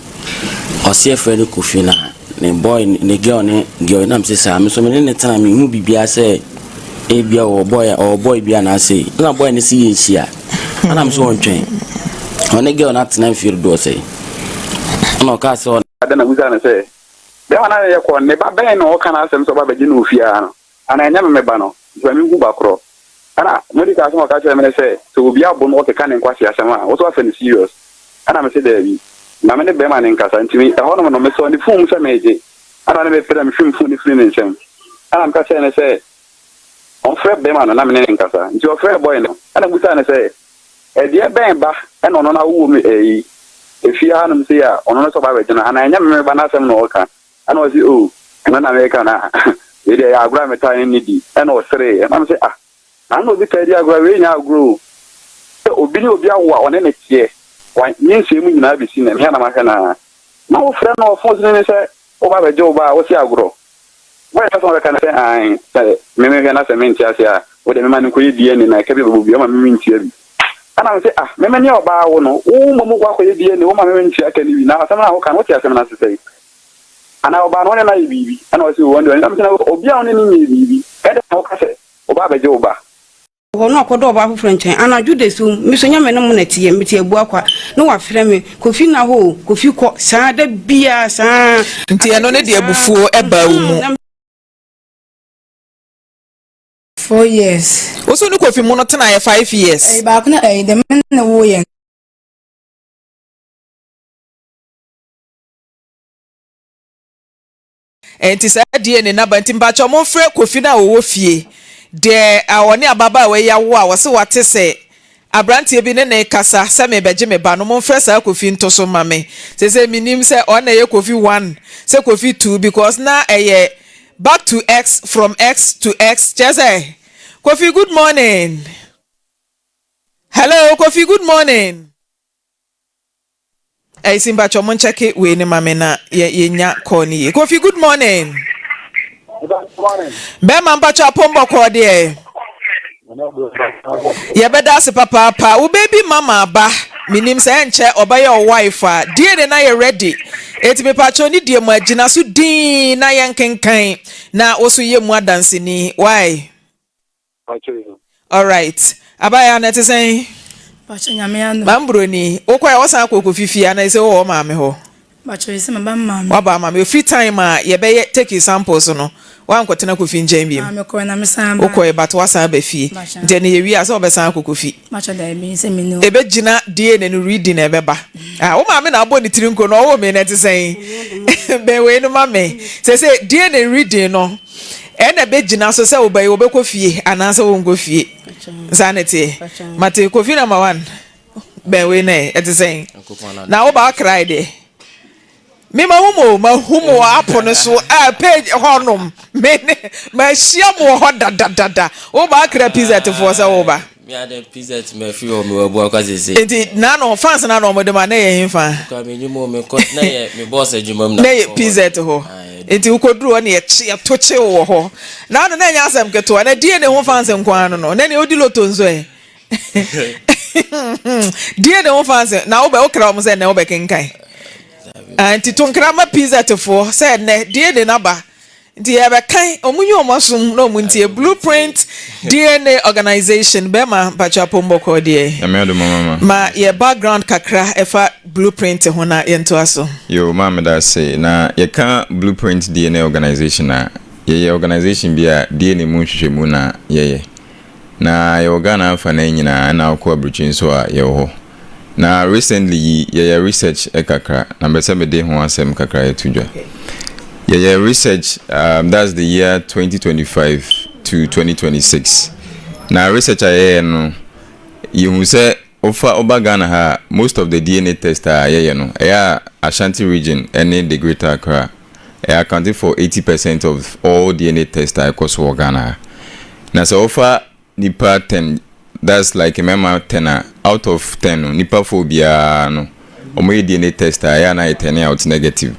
Speaker 7: ɔse yɛfrɛ no Kofi na ne boy ne girl ne girl na mese saa me nso me ne no tena menhu biribiara sɛ ebia ɔwɔ boy ɔwɔ boy bi anaasɛ ɛna boy no se yɛnhyia ɛna me so ɔntwɛn ɔne girl no atena mfeɛ dodoɔ sɛ ɛna ɔkaa sɛ
Speaker 3: Adɛn na wobisaa no sɛ, Bɛrima no a ne yɛkɔ no, ne ba bɛn na ɔreka n'asɛm sɛ ɔba abɛgye no wɔ fie ha no? Anaa ɛnyɛ me me ba no? Nti ma minhu ba korɔ. Ɛna Monica asɛm a ɔka kyerɛɛ me ne sɛ, sɛ obi abo no ɔkeka ne nkwaseasɛm a, wo nso woafa no serious. Ɛna mese daabi. Ma me ne bɛrima no nkasa. Nti me, ɛhɔnom no, mesɔɔ ne phone mu sɛ meregye. Ɛna ɔne me pere na mehwim phone no firii ne nsam. Ɛna meka kyerɛɛ no sɛ ɔmfrɛ bɛrima no na me ne no nkasa. Nti ɔfrɛɛ boy no. Ɛna mebisaa no sɛ, Ɛdeɛ bɛn ba na ɔno no awo wɔ me ɛyi efie hanom sei a ɔno no sɛ ɔba abɛgye no anaa ɛnyɛ me me ba no asɛm na ɔreka? Ɛna ɔse oh ɛno na meka no a wei deɛ ɛyɛ agorɔ a metaa ne no di. Ɛna ɔsereeɛ. Ɛna mese ah na na obi taa di agorɔ a wei nyɛ agorɔ o. Sɛ obi ne obi awo a ɔne no teɛ wa nyinsɛn mu nyinaa bɛsi nnɛ me a na mahwɛ no ara na wofrɛ no wɔ phone so ne no sɛ woba abɛgye wo ba a wose agorɔ. Boy no asɛm a ɔbɛka ne sɛ, Aane, sɛ me mehwɛ na sɛ mente aseɛ a, wo deɛ mema no nkɔyɛ DNA na ɛka bi a ɔbɛbɔ bi, ɔma me mentua bi. Ɛna mese, Ah, me mene ɔbaa wo no, wo mmom wokɔ akɔyɛ DNA, woma me mentua ka no bi, na asɛm no a woka no, wote asɛm no ase sɛn? Anaa ɔbaa no wo ne no ayɛ biribi? Ɛna ɔse, Oo, ɔno deɛ ɔne. Ɛna mese, Na obi a wo ne no nyɛɛ biribi, ɛdɛn na woka sɛ woba abɛgye wo ba?
Speaker 6: Hɔ na ɔkɔdɔ ɔbaa foforɔ nkyɛn anadwo dasuom me so nyɛ me ne mo na ɛteɛ mete Abuakwa na wafrɛ me Kofi nna hɔ o Kofi kɔ saa da biara saa
Speaker 1: Nti ɛno ne
Speaker 6: asɛm
Speaker 1: de
Speaker 6: saa
Speaker 1: abufuo baa wo mu.
Speaker 6: na
Speaker 8: 4 years.
Speaker 1: Wo so ne Kofi mu no tenaeɛ 5 years.
Speaker 8: Ɛyi baako na ɛyi dɛm na wo yɛ.
Speaker 1: Nti saa DNA no aba nti mpakyɛw momfrɛ Kofi no a ɔwɔ fie deɛ a ɔne ababaawa yi awo a ɔse wate sɛ abranteɛ bi ne no rekasa sɛ merebɛgye me ba no momfrɛ saa Kofi nto so ma me seesei mennim sɛ ɔno na ɛyɛ Kofi one sɛ Kofi two because na ɛyɛ back to X from X to X kyerɛ sɛ Kofi good morning hello Kofi good morning. Ɛyi mpakyɛ mo nkyɛke wei ne ma me na yɛ yɛnya call ne yie. Kofi good morning. Bɛrima mpakyɛ apom bɔkɔɔ deɛ. Yɛbɛda ase papaapa. Wo baby mama aba. Menim sɛ ɛnkyɛ ɔbɛyɛ wo wife a. DNA na yɛ ready. Eti mepakyɛ ne die mu agyina so dinn na yɛnkenkan na wo so yɛ mu adanseni. Why? Alright. Abaayewa no ɛte sɛn?
Speaker 8: Pacho nyame adom.
Speaker 1: Maame Broni, wokɔɛ a wosan kɔ Kofi fie anaa ɛsɛ wowɔ wo maame hɔ?
Speaker 8: Pacho ɛsɛ maba me maame.
Speaker 1: Waba maame hɔ. Firi time a yɛbɛyɛ take samples no, woankɔtena Kofi nkyɛn biom?
Speaker 8: Ah, mekɔɛ na mesan bae.
Speaker 1: Wokɔɛ but woasan aba fie.
Speaker 8: Pacho.
Speaker 1: Nti ɛnɛ yɛwie a sɛ wobɛsan akɔ Kofi?
Speaker 8: Pacho daabi, sɛ menni hɔ.
Speaker 1: Ɛbɛgyina DNA no reading na ɛbɛba. Ah, wo maame na abɔ ne tiri nko na ɔwoo me no ɛte sɛn? Bɛn wei no ma me. Sɛsɛ DNA reading no, Ɛna ɛbɛgyina so sɛ wo ba yi wɔbɛkɔ fie anaasɛ wɔnkɔ fie. Saa na ɛteɛ. Mate Kofi number one bɛn wei na ɛte sɛn? Na wo ba akra deɛ. Me ma hu mo ma hu mo wɔ apo no so a page hɔ nom me ne ma hyia mo wɔ hɔ dadadada. Wo ba akra pizza tefoɔ sɛ wo ba.
Speaker 7: Me ade pz ma fi hɔ me wɔ abua kwa sese.
Speaker 1: Nti na no fans na na ɔmo de ma na yɛ henfa.
Speaker 7: Kwa me nyuma o me kɔ na yɛ me boss adwuma mu
Speaker 1: na. Na yɛ pz hɔ nti wokɔ duru hɔ na yɛ kye yɛ to kye wo wɔ hɔ na no na ɛnyɛ asɛm ketewa na DNA ho fans nko ara no no na nea odi loto nso ɛ DNA ho fans na wobɛ wokra wɔn sɛ nnɛ wobɛ kenkan nti to nkra ma pz foɔ sɛ nnɛ DNA na ba. Nti yɛbɛkan, ɔmo nyi ɔmo asom na ɔmo ntie. Blueprint DNA Organization, bɛɛma mpakyɛ apom bɔkɔɔ deɛ.
Speaker 9: Nyame adom o mama.
Speaker 1: Ma yɛ background kakra ɛfa Blueprint ho na yɛntoa so.
Speaker 9: Yoo maa meda ase. Na yɛka Blueprint DNA Organization a, yɛyɛ organization bi a DNA mu nhwehwɛmu na yɛyɛ. Na yɛwɔ Ghana afanan nyinaa ɛna wokɔ abrukyi nso a yɛwɔ hɔ. Na recently yi yɛyɛ research kakra na mepɛ sɛ mede ho asɛm kakra to dwa. Yɛyɛ research um, that's the year 2025 to 2026. Na research a yɛyɛ no yɛhu sɛ. Wofa woba Ghana ha a, most of the DNA test a yɛyɛ no, ɛyɛ a Ashanti region ne the Greater Accra, ɛyɛ accounted for 80 percent of all DNA test a ɛkɔ so wɔ Ghana ha. Na sɛ wofa nipa 10, that's like mmarima 10 a, out of 10 no, nipa 4 biara no, wɔyɛ DNA test a, ɛyɛ a na yɛ turn out negative.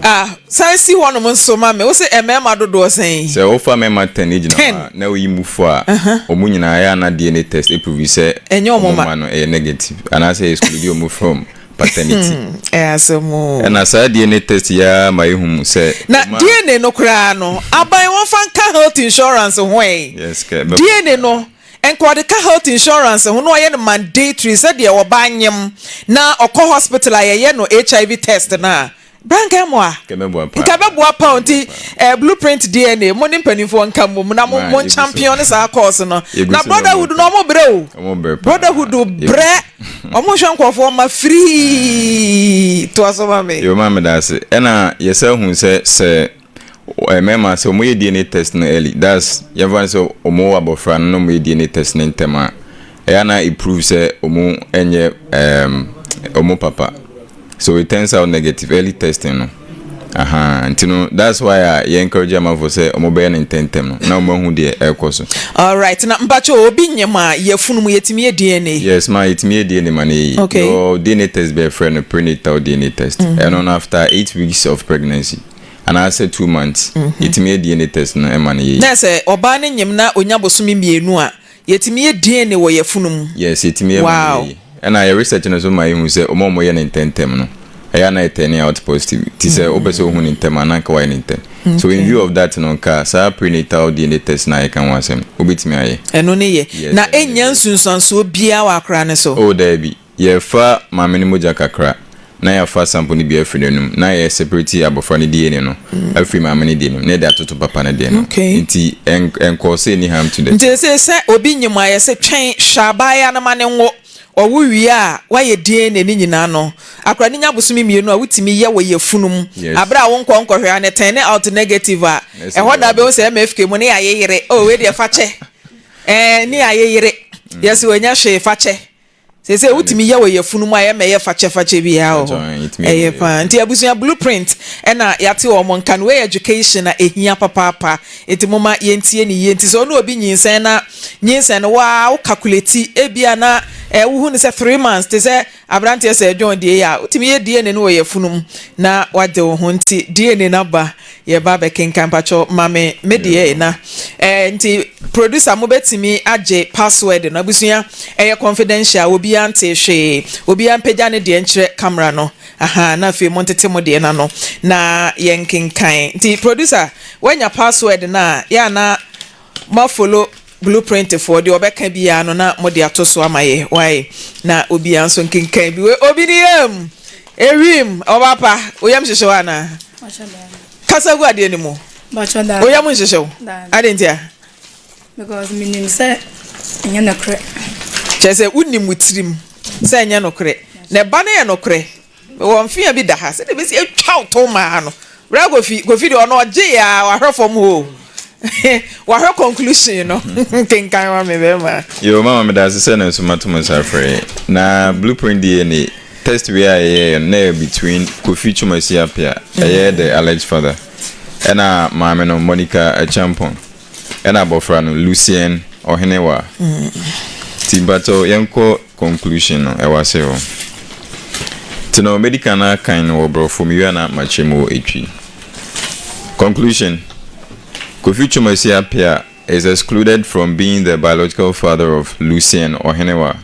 Speaker 1: Ah, san si hɔnom nso ma me. Wo se mmarima dodoɔ sɛn?
Speaker 9: Sɛ wofa mmarima 10 gyina hɔ a, na woyi mu four a, wɔn nyinaa ɛyɛ a na DNA test prove sɛ
Speaker 1: Ɛnyɛ wɔn
Speaker 9: wɔn
Speaker 1: mma.
Speaker 9: mma no ɛyɛ negative anaasɛ ɛyɛ exclude wɔn from paternity.
Speaker 1: Ɛyɛ asɛm o.
Speaker 9: Ɛna saa DNA test yi ara ma yɛhu mu sɛ
Speaker 1: Na
Speaker 9: wɔn a.
Speaker 1: DNA no koraa no, aban wɔmfa nka health insurance ho ɛ.
Speaker 9: Yes, kɛ ɛbɛboa
Speaker 1: DNA
Speaker 9: paa.
Speaker 1: no, Nka ɔde ka health insurance ho na ɔyɛ no mandatory sɛdeɛ ɔbaa nyem na ɔkɔ hospital a yɛyɛ no HIV test no a, bra nka ɛmoa.
Speaker 9: Nka ɛbɛboa paa.
Speaker 1: Nka ɛbɛboa paa o. Nti
Speaker 9: Ɛbɛboa paa.
Speaker 1: eh, Blueprint DNA, mo ne mpanimfoɔ nka mmom na mo
Speaker 9: Ma
Speaker 1: mo
Speaker 9: yɛgu so.
Speaker 1: champion saa course no.
Speaker 9: Yɛgu
Speaker 1: Na
Speaker 9: so ne ɔmo
Speaker 1: Brotherhood no
Speaker 9: ka.
Speaker 1: ɔmo brɛ o.
Speaker 9: Ɔmo brɛ paa.
Speaker 1: Brotherhood
Speaker 9: Yɛgu
Speaker 1: brɛ.
Speaker 9: so.
Speaker 1: Ɔmo hwɛ nkurɔfoɔ ma free. Toa so ma me.
Speaker 9: Yo, ma meda ase. Ɛna yɛsan hu sɛ sɛ Mmarima sɛ wɔyɛ DNA test no early that's yɛmfa no sɛ wɔwɔ abɔfra no na wɔyɛ DNA test no ntɛm a ɛyɛ na it prove sɛ wɔn nyɛ um, wɔn papa so it turns out negative early testing no aha nti no that's why a yɛ encourage amanfo sɛ wɔn bɛyɛ no ntɛntɛm no na wɔn ahu deɛ ɛrekɔ so.
Speaker 1: Alright na mpakyɛ obi nyem a yafunu mu yɛtumi yɛ DNA.
Speaker 9: Yes ma yɛtumi yɛ DNA ma no yɛ yie.
Speaker 1: Okay.
Speaker 9: Yɛwɔ DNA test bi a yɛfrɛ no prenatal DNA test ɛno no after 8 weeks of pregnancy. Anaasɛ 2 months yɛtumi yɛ DNA test no ɛma no yɛ yie.
Speaker 1: Na sɛ ɔbaa no nyem na ɔnya bosome mmienu a, yɛtumi yɛ DNA wɔ yafunu mu?
Speaker 9: Yes, yɛtumi yɛ ma no yɛ
Speaker 1: Wow.
Speaker 9: yie. Ɛna yɛ research no nso ma yɛhu sɛ wɔn a wɔyɛ no ntɛntɛm no, ɛyɛ a na yɛ turn out positive. Nti sɛ wopɛ sɛ wohu no ntɛm a, na anka woayɛ no ntɛm. So in view of that no, nka saa prenatal DNA test no a yɛka ho asɛm no, wobɛtumi ayɛ.
Speaker 1: Ɛno ne yɛ.
Speaker 9: Yes,
Speaker 1: Na
Speaker 9: ɛno ne
Speaker 1: ɛnnya
Speaker 9: yɛ.
Speaker 1: nsunsuansoɔ biara wɔ akwadaa no so?
Speaker 9: Oh, daabi. Yɛfa maame no mogya kakra na yɛafa sample no bi afiri n'anum na yɛ separate abɔfra no DNA no afiri maame no deɛ no mu na yɛde atoto papa no deɛ no.
Speaker 1: Okay.
Speaker 9: Nti ɛnkɔɔ sɛ any harm to the
Speaker 1: Nti
Speaker 9: child.
Speaker 1: seesei sɛ obi nyem a yɛse twɛn hwɛ abaayewa no ma no nwo, ɔwo wie a woayɛ DNA no nyinaa no, akwadaa no nya bosome mmienu a wotumi yɛ wɔ yafunu mu
Speaker 9: Yes.
Speaker 1: aberɛ a wonkɔ nkɔhwɛ a na ɛtɛne out negative a,
Speaker 9: Na ɛsɛ
Speaker 1: ɛhɔ na
Speaker 9: deɛ
Speaker 1: wobɛhu sɛ MFK mu ne yɛayeyere, oh wei deɛ fa kyɛ, ɛɛ ne yɛayeyere, yɛse wanya hwee fa kyɛ. Seesei wotumi yɛ wɔ yafunu mu a ɛmma ɛyɛ fakyɛfakyɛ biara wɔ hɔ. Ɛyɛ paa. Nti abusua blueprint ɛna yɛate wɔn nka no. Wei yɛ education a ɛhia papaapa. Nti momma yɛntie no yie. Nti sɛ wo ne obi nyinsɛn na nyinsɛn no wo ara wo calculate ebia na eh, wohu no sɛ 3 months te sɛ aberanteɛ sɛ John deɛ yi a, wotumi yɛ DNA no wɔ yafunu mu na wade wo ho. Nti DNA no aba Yɛba abɛkenkan mpakyɛw ma me me deɛ na eh, nti producer mo bɛtumi agye password no abusua ɛyɛ confidential obiara nte hwee obiara mpagya ne deɛ nkyerɛ camera no aha na afei mo ntete mo deɛ n'ano na yɛnkenkan nti producer woanya password no a yɛ ana Mo follow blueprint foɔ deɛ ɔbɛka biara no na mode ato so ama yɛ wai na obiara nso nkenkan bi wei obi ne yam ewim ɔba pa wo yam hyehye wo anaa kasa gu adeɛ no mu wo yam nhyehye wo adeɛ nti a
Speaker 8: because menim sɛ ɛnyɛ nokorɛ
Speaker 1: kyerɛ sɛ wonim wo tirim sɛ ɛnyɛ nokorɛ na ɛba no yɛ nokorɛ Mewɔ mfea bi da ha sɛdeɛ bɛsi atwa wo to maa no. Bra Kofi, Kofi deɛ ɔno ɔgye yɛ a wahwɛ fam hɔ o. Wahwɛ conclusion no. Kenkan ma me bɛrima.
Speaker 9: Yo mama meda ase sɛ nanso mato mo nsa afrɛ yɛ. Na blueprint DNA test wei a yɛyɛeɛ no na ɛyɛ between Kofi Twumasi Appiah ɛyɛ the alleged father ɛna maame no Monica Acheampong. Ɛna abɔfra no Lucien Ɔhenewa. Nti mpakyɛw yɛnkɔ conclusion no ɛwɔ ase hɔ. Nti no mɛdi kan akan no wɔ brɔfo mewie a na makyerɛ mu wɔ etwi. Conclusion, Kofi Twumasi Appiah is excluded from being the biological father of Lucien Ɔhenewa.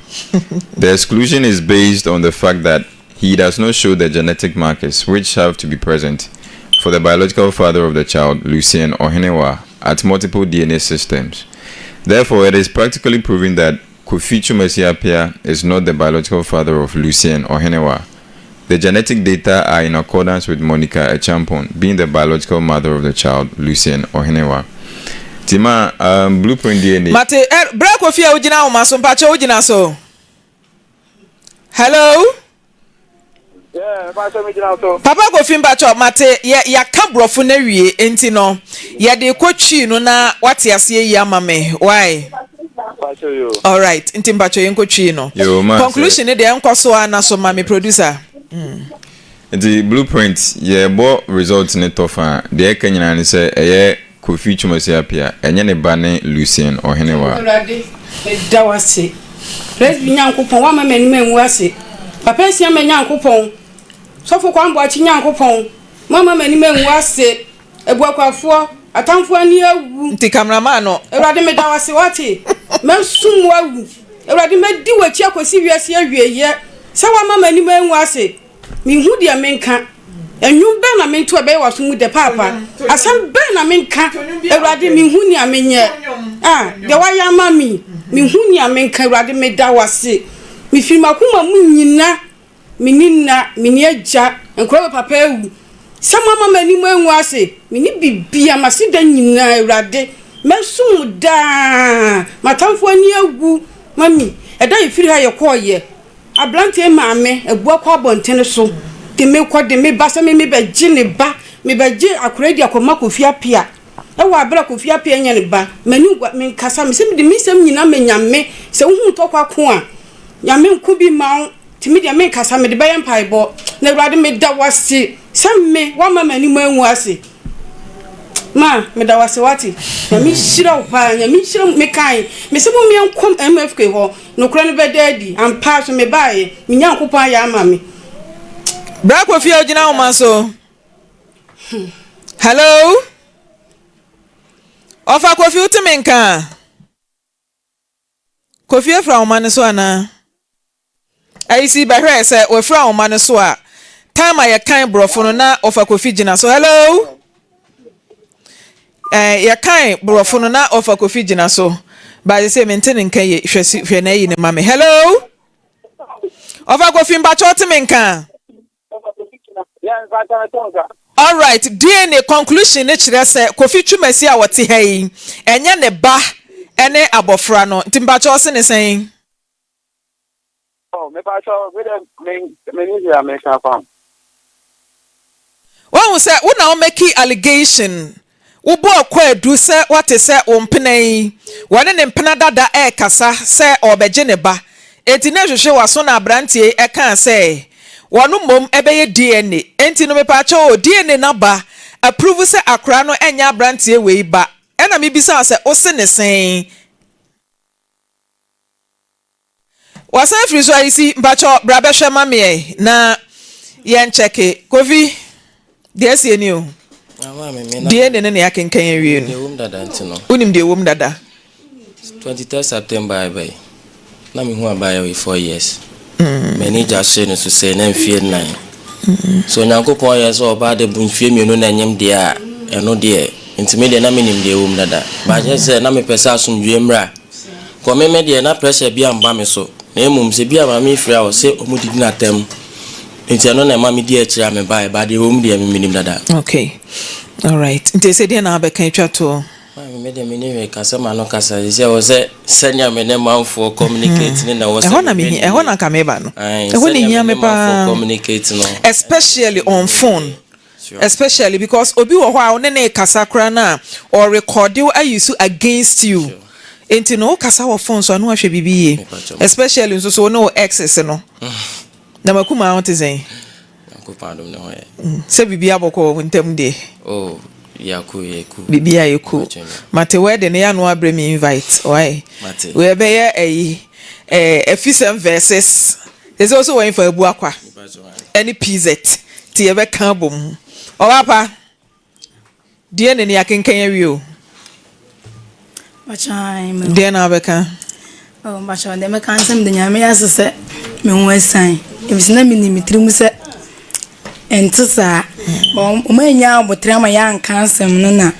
Speaker 9: The exclusion is based on the fact that he does not show the genetic markers which have to be present for the biological father of the child, Lucien Ohenewa, at multiple DNA systems. Therefore, it is practically proven that Kofi Twumasi Appiah is not the biological father of Lucien Ohenewa. The genetic data are in accordance with Monica Acheampong being the biological mother of the child, Lucien Ohenewa. Tima, Blueprint DNA.
Speaker 1: Mate, eh, bra Kofi a wogyina ahoma so, mpakyɛ wogyina so. Hello.
Speaker 3: Yeah, mpakyɛ me gyina so.
Speaker 1: Papa Kofi mpakyɛ mate yɛ yɛaka borɔfo no awie nti no yɛde kɔ twii no na wate aseɛ yi ama me why.
Speaker 3: Mpakyɛw yoo.
Speaker 1: Alright, nti mpakyɛw yɛnkɔ twi no.
Speaker 9: Yoo ma sɛ.
Speaker 1: Conclusion no deɛ ɛnkɔ so ara na so ma me producer.
Speaker 9: Nti blueprint yɛbɔ result no tɔ fa a, deɛ ɛka nyinaa ne sɛ ɛyɛ Kofi Twumasi Appiah, ɛnyɛ ne ba ne Lucien Ɔhenewa.
Speaker 6: Awurade, meda wo ase. Presby Nyankopɔn, woamma m'anim angu ase. Papa Asiamah Nyankopɔn, Sɔfo Kwame Boakye Nyankopɔn, moamma m'anim angu ase. Abuakwafoɔ, atamfoɔ ani awu.
Speaker 1: Nti camera man no.
Speaker 6: Awurade meda wo ase wate. Mɛsom wo awu. Awurade mɛdi w'akyi akɔsi wiase awieɛ. Sɛ woama m'anim angu ase. Menhu deɛ menka. Nnwom bɛn na mento a ɛbɛyɛ w'aso mu dɛ paapa? Asɛm bɛn na menka? Awurade menhu nea menyɛ. Ah, deɛ woayɛ ama me. Menhu nea menka. Awurade meda wo ase. Mefiri m'akoma mu nyina. Menni nna, menni agya, nkwadaa wɔ papa awu. Sɛ moama m'anim angu ase, menni bibia, m'aseda nyinaa, Awurade, mɛsom wo daa. M'atamfo ani awu, mami, ɛda yɛfiri ha yɛkɔɔyɛ, aberanteɛ maame abu akɔ abɔntene so, de me kɔ, de me ba, sɛ me mebɛgye ne ba, mebɛgye akwadaa di akɔma Kofi Apea, ɛwɔ abere a Kofi Apea nyɛ ne ba, m'ani ngua, menkasa, mesɛ mede me nsɛm nyinaa ma Nyame, sɛ wohu ntɔkwa ko a, Nyame nko bi mma wo. Nti me deɛ menkasa, mede bɛyɛ mpaebɔ. Na Awurade meda wo ase sɛ me woama m'anim angu ase. Ma meda wo ase wate. Nyame nhyira wo paa, Nyame nhyira mo. Mekae, mese mo meɛnkɔ MFK hɔ, nokorɛ no bɛda adi. Ampa so mebaeɛ, me Nyankopɔn ayɛ ama me.
Speaker 1: Bra Kofi a ogyina ahoma so. Hello? Ɔfa Kofi wote me nka a? Kofi afiri ahoma no so anaa? Ayisi bɛhwɛɛ sɛ wafiri ahoma no so a, time a yɛkan borɔfo no na ɔfa Kofi gyina so. Hello? Eh, yɛkan borɔfo no na ɔfa Kofi gyina so. Baagye sɛ mente ne nka yie. Hwɛ si hwɛ na ayi ne ma me. Hello? Ɔfa Kofi mpakyɛ ɔte me nka? Alright, DNA conclusion no kyerɛ sɛ Kofi Twumasi a ɔte ha yi, ɛnyɛ ne ba ne abɔfra no. Nti mpakyɛ ɔse ne sɛn?
Speaker 3: Oh, mepakyɛ, me dɛ, me, me ni hwee a meka afa ho.
Speaker 1: Woahu sɛ wo na wo meki allegation, wobɔɔ kwaadu sɛ woate sɛ wo mpena yi, wɔne ne mpena dada rekasa sɛ ɔrebɛgye ne ba, enti na ɛhwehwe w'aso na abranteɛ yi ɛkaa sɛ wɔno mmom ɛbɛyɛ DNA, enti no mepaakyɛw o, DNA no aba approve sɛ akoraa no ɛnyɛ abranteɛ wei ba, ɛna mebisa wo sɛ wose ne sɛn? Wasan afiri so ayisi mpakyɛw bra bɛhwɛ ma me ɛ na yɛn kyɛke Kofi deɛ asie ni o DNA no na yɛakenkan awie no wonim deɛ ɛwom dada.
Speaker 7: 23 September ɛbɛ yi na mehu abaayewa yi 4 years m'ani gya hyee no so sɛ na mfie nnan so Onyankopɔn yɛ sɛ ɔbaa de mfie mmienu na ɛnyem deɛ a ɛno deɛ nti me deɛ na menim deɛ ɛwom dada bakyɛ sɛ na mepɛ sɛ asomdwoeɛ mmra Kɔ me me deɛ na pressure bia mba me so na mmom sɛ bia maame firi a ɔse ɔmo didi no atɛm nti ɛno na ɛma me di akyire a me baeɛ but deɛ ɛwɔ mu deɛ me menim dada.
Speaker 1: Okay alright nti ɛsɛ deɛ na abɛka atwa toɔ.
Speaker 7: Maame me deɛ me ni hwee ka sɛ m'ano kasa sisi ɛwɔ sɛ sɛnea me ne manfoɔ communicate ne na ɛwɔ sɛ
Speaker 1: ɛhɔ na me hia ɛhɔ na nka me ba no ɛhɔ na ehia me paa
Speaker 7: communicate no
Speaker 1: especially on phone. Especially because obi wɔ hɔ a wo ne no rekasa koraa no a ɔrekɔde wo ayi so against you. Nti no wokasa wɔ phone so a na wahwɛ biribi yie. Especially nso so wo ne wo exes no. Na makumaa ho te sɛn?
Speaker 7: Nyankopɔn adom ne ho yɛ.
Speaker 1: Sɛ biribi abɔkɔ wɔ mo ntam deɛ.
Speaker 7: Oh, yɛ cool, yɛ cool.
Speaker 1: Biribi ayɛ cool. Mate wedding no yɛ ano abrɛ me invite. Why?
Speaker 7: Mate.
Speaker 1: Wei ɛbɛyɛ ɛyi eh, afisɛm versus Ɛsɛ sɛ wɔn fa abu akwa ɛne PZ ti yɛbɛka abɔ mu. Ɔbaa pa, deɛ na ni akenkan awie o. Deɛ na abɛka.
Speaker 8: Oh, mpakyɛ deɛ mɛka nsɛm de nyame ase sɛ me ho asiane. Efisɛ na menim me tirim sɛ Ɛnte saa. Wɔannya aboterɛ ama yɛanka asɛm no na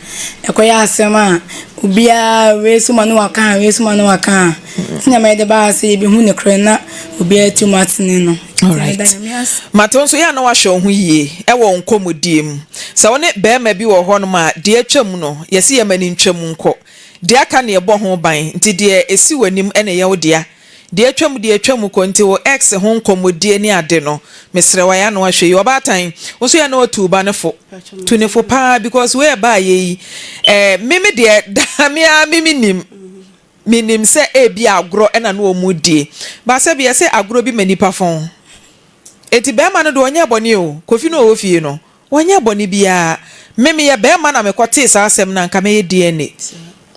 Speaker 8: ɛkɔyɛ asɛm a obiara wei so ma no waka a, wei so ma no waka a. Nti na mede baa sɛ yɛbɛhu nokorɛ na obiara atum atene no. Nti meda Nyame ase.
Speaker 1: Mate wo nso yɛ a na woahwɛ wo ho yie wɔ wo nkɔmmɔdie mu. Sɛ wo ne barima bi wɔ hɔnom a, deɛ atwam no, yɛse yɛma no ntwam nkɔ. Deɛ aka no yɛbɔ ho ban. Nti deɛ ɛsi w'anim na ɛyɛ wo dea. Deɛ atwam deɛ atwam kɔ nti wo ex ho nkɔmmɔdie ne ade no mesrɛ wo ayɛ ano ahwɛ yie. Ɔbaatan wo nso yɛ na watu wo ba no fo. Tu no fo paa because wei ɛbaayɛ yi eh, me me deɛ daa me ara me me nim. Menim sɛ ebia agorɔ na na wɔredie. But sɛbi yɛse agorɔ bi ma nipa fɔn. Enti barima no deɛ ɔnyɛɛ bɔne o, Kofi no a ɔwɔ fie no, ɔnyɛɛ bɔne biara. Me meyɛ barima na mekɔtee saa asɛm no a, anka mɛyɛ DNA.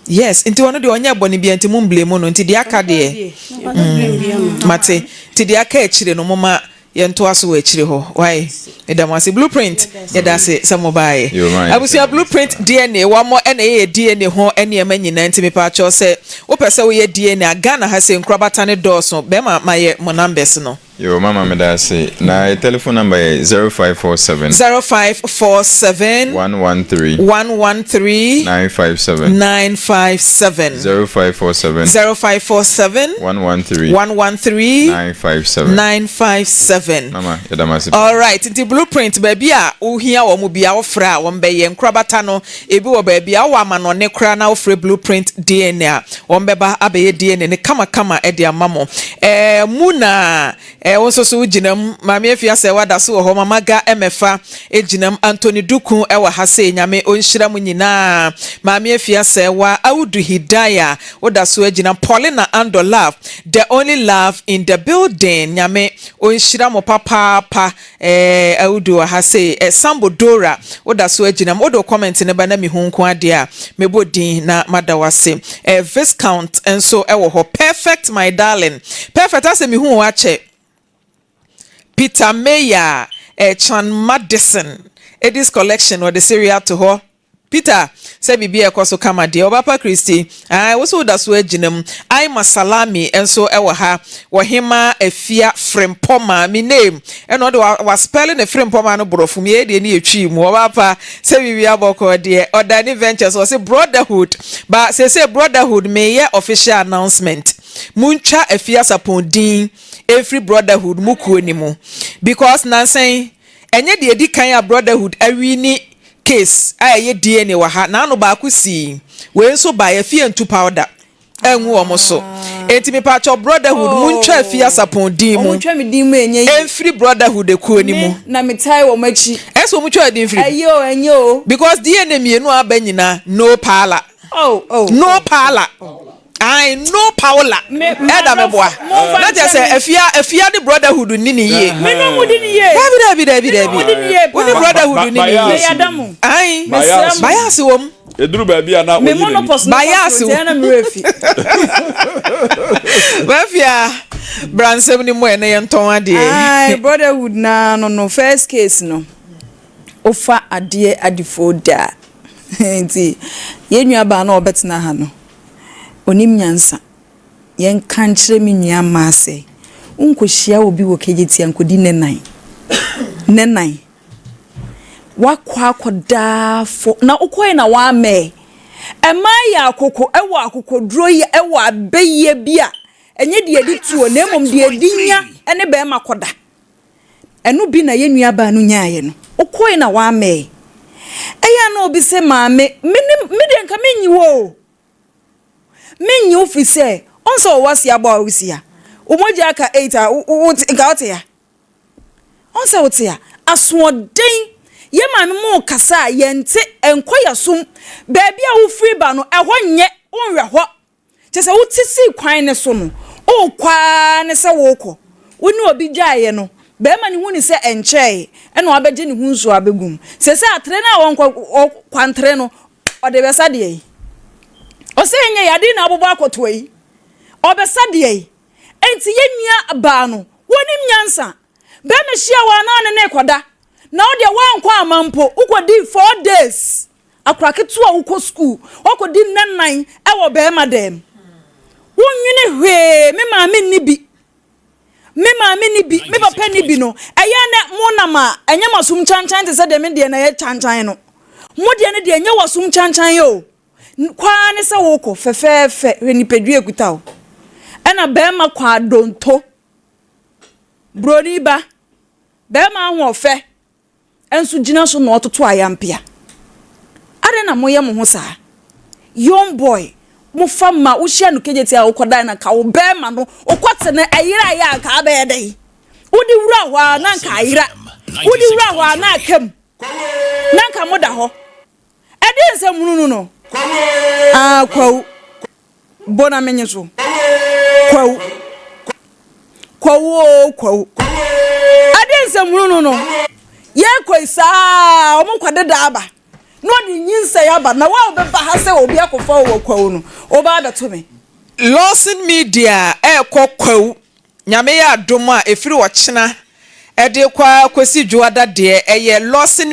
Speaker 1: Yes, nti ɔno deɛ ɔnyɛɛ bɔne biara nti mo mblame no. Nti deɛ aka deɛ, mm, mate. Nti deɛ aka akyire no momma Yɛntoa so wɔ akyire hɔ wai. Meda mo ase Blueprint yɛda ase sɛ mo baeɛ. Abusua Blueprint DNA wɔn na ɛyɛ yɛ DNA ho nneɛma nyinaa nti mepaakyɛw sɛ wopɛ sɛ woyɛ DNA a Ghana ha sei nkorabata no dɔɔso bɛma mayɛ mo numbers no.
Speaker 9: Yoo mama meda ase na yɛ telephone number yɛ 0547.
Speaker 1: 0547.
Speaker 9: 113.
Speaker 1: 113.
Speaker 9: 957.
Speaker 1: 957.
Speaker 9: 0547.
Speaker 1: 0547.
Speaker 9: 113.
Speaker 1: 113.
Speaker 9: 957.
Speaker 1: 957.
Speaker 9: Mama, yɛda mo ase paa.
Speaker 1: Alright, nti blueprint baabi a wohia wɔn bia wofrɛ a wɔn bɛyɛ. Nkorabata no ebi wɔ baabi a wowɔ amanɔne koraa na wofrɛ blueprint DNA a wɔn bɛba abɛyɛ DNA no kamakama de ama mo. Ɛɛ Muna, ɛɛ wo nso so wogyina mu. Maame Afia sɛ wada so wɔ hɔ. Mama Ga Mɛfa gyina mu. Anthony Duku wɔ ha sei. Nyame ɔnhyira mo nyinaa. Maame Afia sɛ wa Audu Hidaya Woda so agyina Paulina Andor love the only love in the building Nyame ɔnhyira mo papaapa eh Audu wɔ ha sei eh Sambo Dora woda so agyina mu wode wo comment no ba na mehu nko adeɛ a mɛbɔ din na mada wo ase eh Viscount nso wɔ hɔ Perfect my darling Perfect asɛ mehu wo akyɛ Peter Mayer eh Chan Madison Edis collection wɔde sereɛ ato hɔ. Peter, sɛ biribi rekɔ so kama deɛ. Ɔbapa Christy, ae, wo nso woda so ara gyina mu. Aima Salami nso wɔ ha. Ɔhemaa Afia Frimpɔmaa, me name. Ɛna ɔde wa, waspɛle ne Frimpɔmaa no borɔfo mu. Yɛn deɛ ne yɛ Twi mu. Ɔbapa, sɛ biribi abɔkɔɔ deɛ. Ɔdani Ventures, ɔse brotherhood. Ba, seesei brotherhood, meyɛ official announcement. Montwa Afia Sapon din mfiri brotherhood mo kuo no mu. Because nansa yi, ɛnyɛ deɛ ɛdi kan a brotherhood awini case a ɛyɛ DNA wɔ ha naano baako sii wei nso bae afie ntu powder angu wɔn so enti mepaakyɛw brotherhood oh. muntwa afie asapɔn din mu
Speaker 8: Wɔn twa me din mu ɛnyɛ yie.
Speaker 1: ɛmfiri brotherhood ekuo no mu
Speaker 8: Me na me tae wɔn akyi.
Speaker 1: ɛsɛ wɔn twa din firi
Speaker 8: Ɛyɛ o ɛnyɛ o.
Speaker 1: because DNA mmienu a aba nyinaa no paala
Speaker 8: Oh oh.
Speaker 1: no paala Ae no Paola ɛda me boa na kyɛ sɛ afia afia ne brotherhood nni ne yie.
Speaker 8: Me ne ɔmo di ne yie.
Speaker 1: Dabi dabi dabi dabi.
Speaker 8: Me ne ɔmo di ne yie paa.
Speaker 1: Wo ne brotherhood nni ne yie.
Speaker 8: Meyɛ adamu.
Speaker 1: Ae
Speaker 8: Mesrɛ mo.
Speaker 1: Bias wɔ mu.
Speaker 5: Eduru baabi a na oyi
Speaker 8: Me
Speaker 5: n'ani.
Speaker 8: monopɔs no kɔ
Speaker 1: Bias
Speaker 8: soro
Speaker 1: wɔ
Speaker 8: nti ɛyɛ na me werɛ fi.
Speaker 1: Mafia bra nsɛm no mu ɛ na yɛntɔn adeɛ.
Speaker 8: Ae brotherhood naa no no first case no. Wofa adeɛ adefoo da nti yɛn nua baa no a ɔbɛtena ha no ɔnim nyansa. Yɛnka nkyerɛ me nua mmaa sɛ wonkɔhyia obi wɔ Kejetia nkɔdi nnɛ nan nnɛ nan. Woakɔ akɔda fo na wokɔe na woammɛɛ. Mmaa yɛ akoko wɔ akokoduro yɛ wɔ abɛyɛ bi a ɛnyɛ deɛ ɛde tuo na mmom deɛ ɛde nya ne bɛrima kɔda. Ɛno bi na yɛn nuabaa no nyaeɛ no. Ɔkɔe na wammɛɛ. Ɛyɛ a na obi se, Maame, me ne, me deɛ nka mennyi wo o. Mennyi wo firi sɛ, ɔn sɛ ɔwɔ ase abɔ a wosi ha. Wo mogya aka eight a, wo, wo, nka wote ha. Ɔn sɛ wote ha. Asoɔden. Yɛn maame mo rekasa a, yɛnte, ɛnkɔ yɛasom. Baabi a wofiri ba no, ɛhɔ nyɛ, wonhwɛ hɔ. Kyerɛ sɛ wote sii kwan no so no, worekɔ ara ne sɛ worekɔ. Wo ne obi gyaeɛ no, barima no hu no sɛ ɛnkyɛeɛ ɛna wabɛgye ne ho nsuo abɛgu mu. Seesei atere no a ɔnkɔ kwantere no, ɔde bɛsa deɛ yi. Ɔsɛ ɛnyɛ yɛ adeɛ na abobɔ akɔtoa yi. Ɔbɛsa deɛ yi. Enti yɛn nua baa no, wɔnim nyansa. Barima hyia wo a na ɔne no rekɔda. Na wo deɛ woankɔ amma mpo, wokɔdii four days. Akora ketewa a wokɔ sukuu, woakɔdi nna nnan wɔ barima dan mu. Wonnwene hwee, me maame nni bi, me maame nni bi, me papa nni bi no, ɛyɛ a na monam a, ɛnyɛ mo asom kyankyan te sɛ deɛ me deɛ na ɛyɛ kyankyan no. Mo deɛ no deɛ, ɛnyɛ w'asom kyankyan o. Kɔ ara ne sɛ wokɔ fɛfɛɛfɛ, hwɛ nipadua ekuta wo. Ɛna barima kɔ adonto, buroni ba, barima ahoɔfɛ. nso gyina so na ɔtoto ayampea. Adɛn na moyɛ mo ho saa? Young boy, mofa ma wohyia no kejeti a wokɔdan na nka wo bɛrima no wokɔte no ɛyera yɛ a nka abɛyɛ dɛn? Wode wura hɔ a na nka ayera. Wode wura hɔ a na aka mu. Na nka moda hɔ. Ɛdeɛn nsɛm hunu no no? Ah, kwawu.
Speaker 10: Bo na menye so. Kwawu. Kwawu oo kwawu. Ɛde nsɛmhunu no no, yɛkɔ yi saa wɔn nkɔ deda aba. Na ɔde nyinsɛn aba na wo a wobɛba ha sɛ obi akɔfa wo wɔ kwawu no, woba abɛto me.
Speaker 1: Lawson Media ɛrekɔ kwawu. Nyame yɛ adom a ɛfiri ɔkyena ɛde kɔ ara kɔsi dwoada deɛ ɛyɛ Lawson.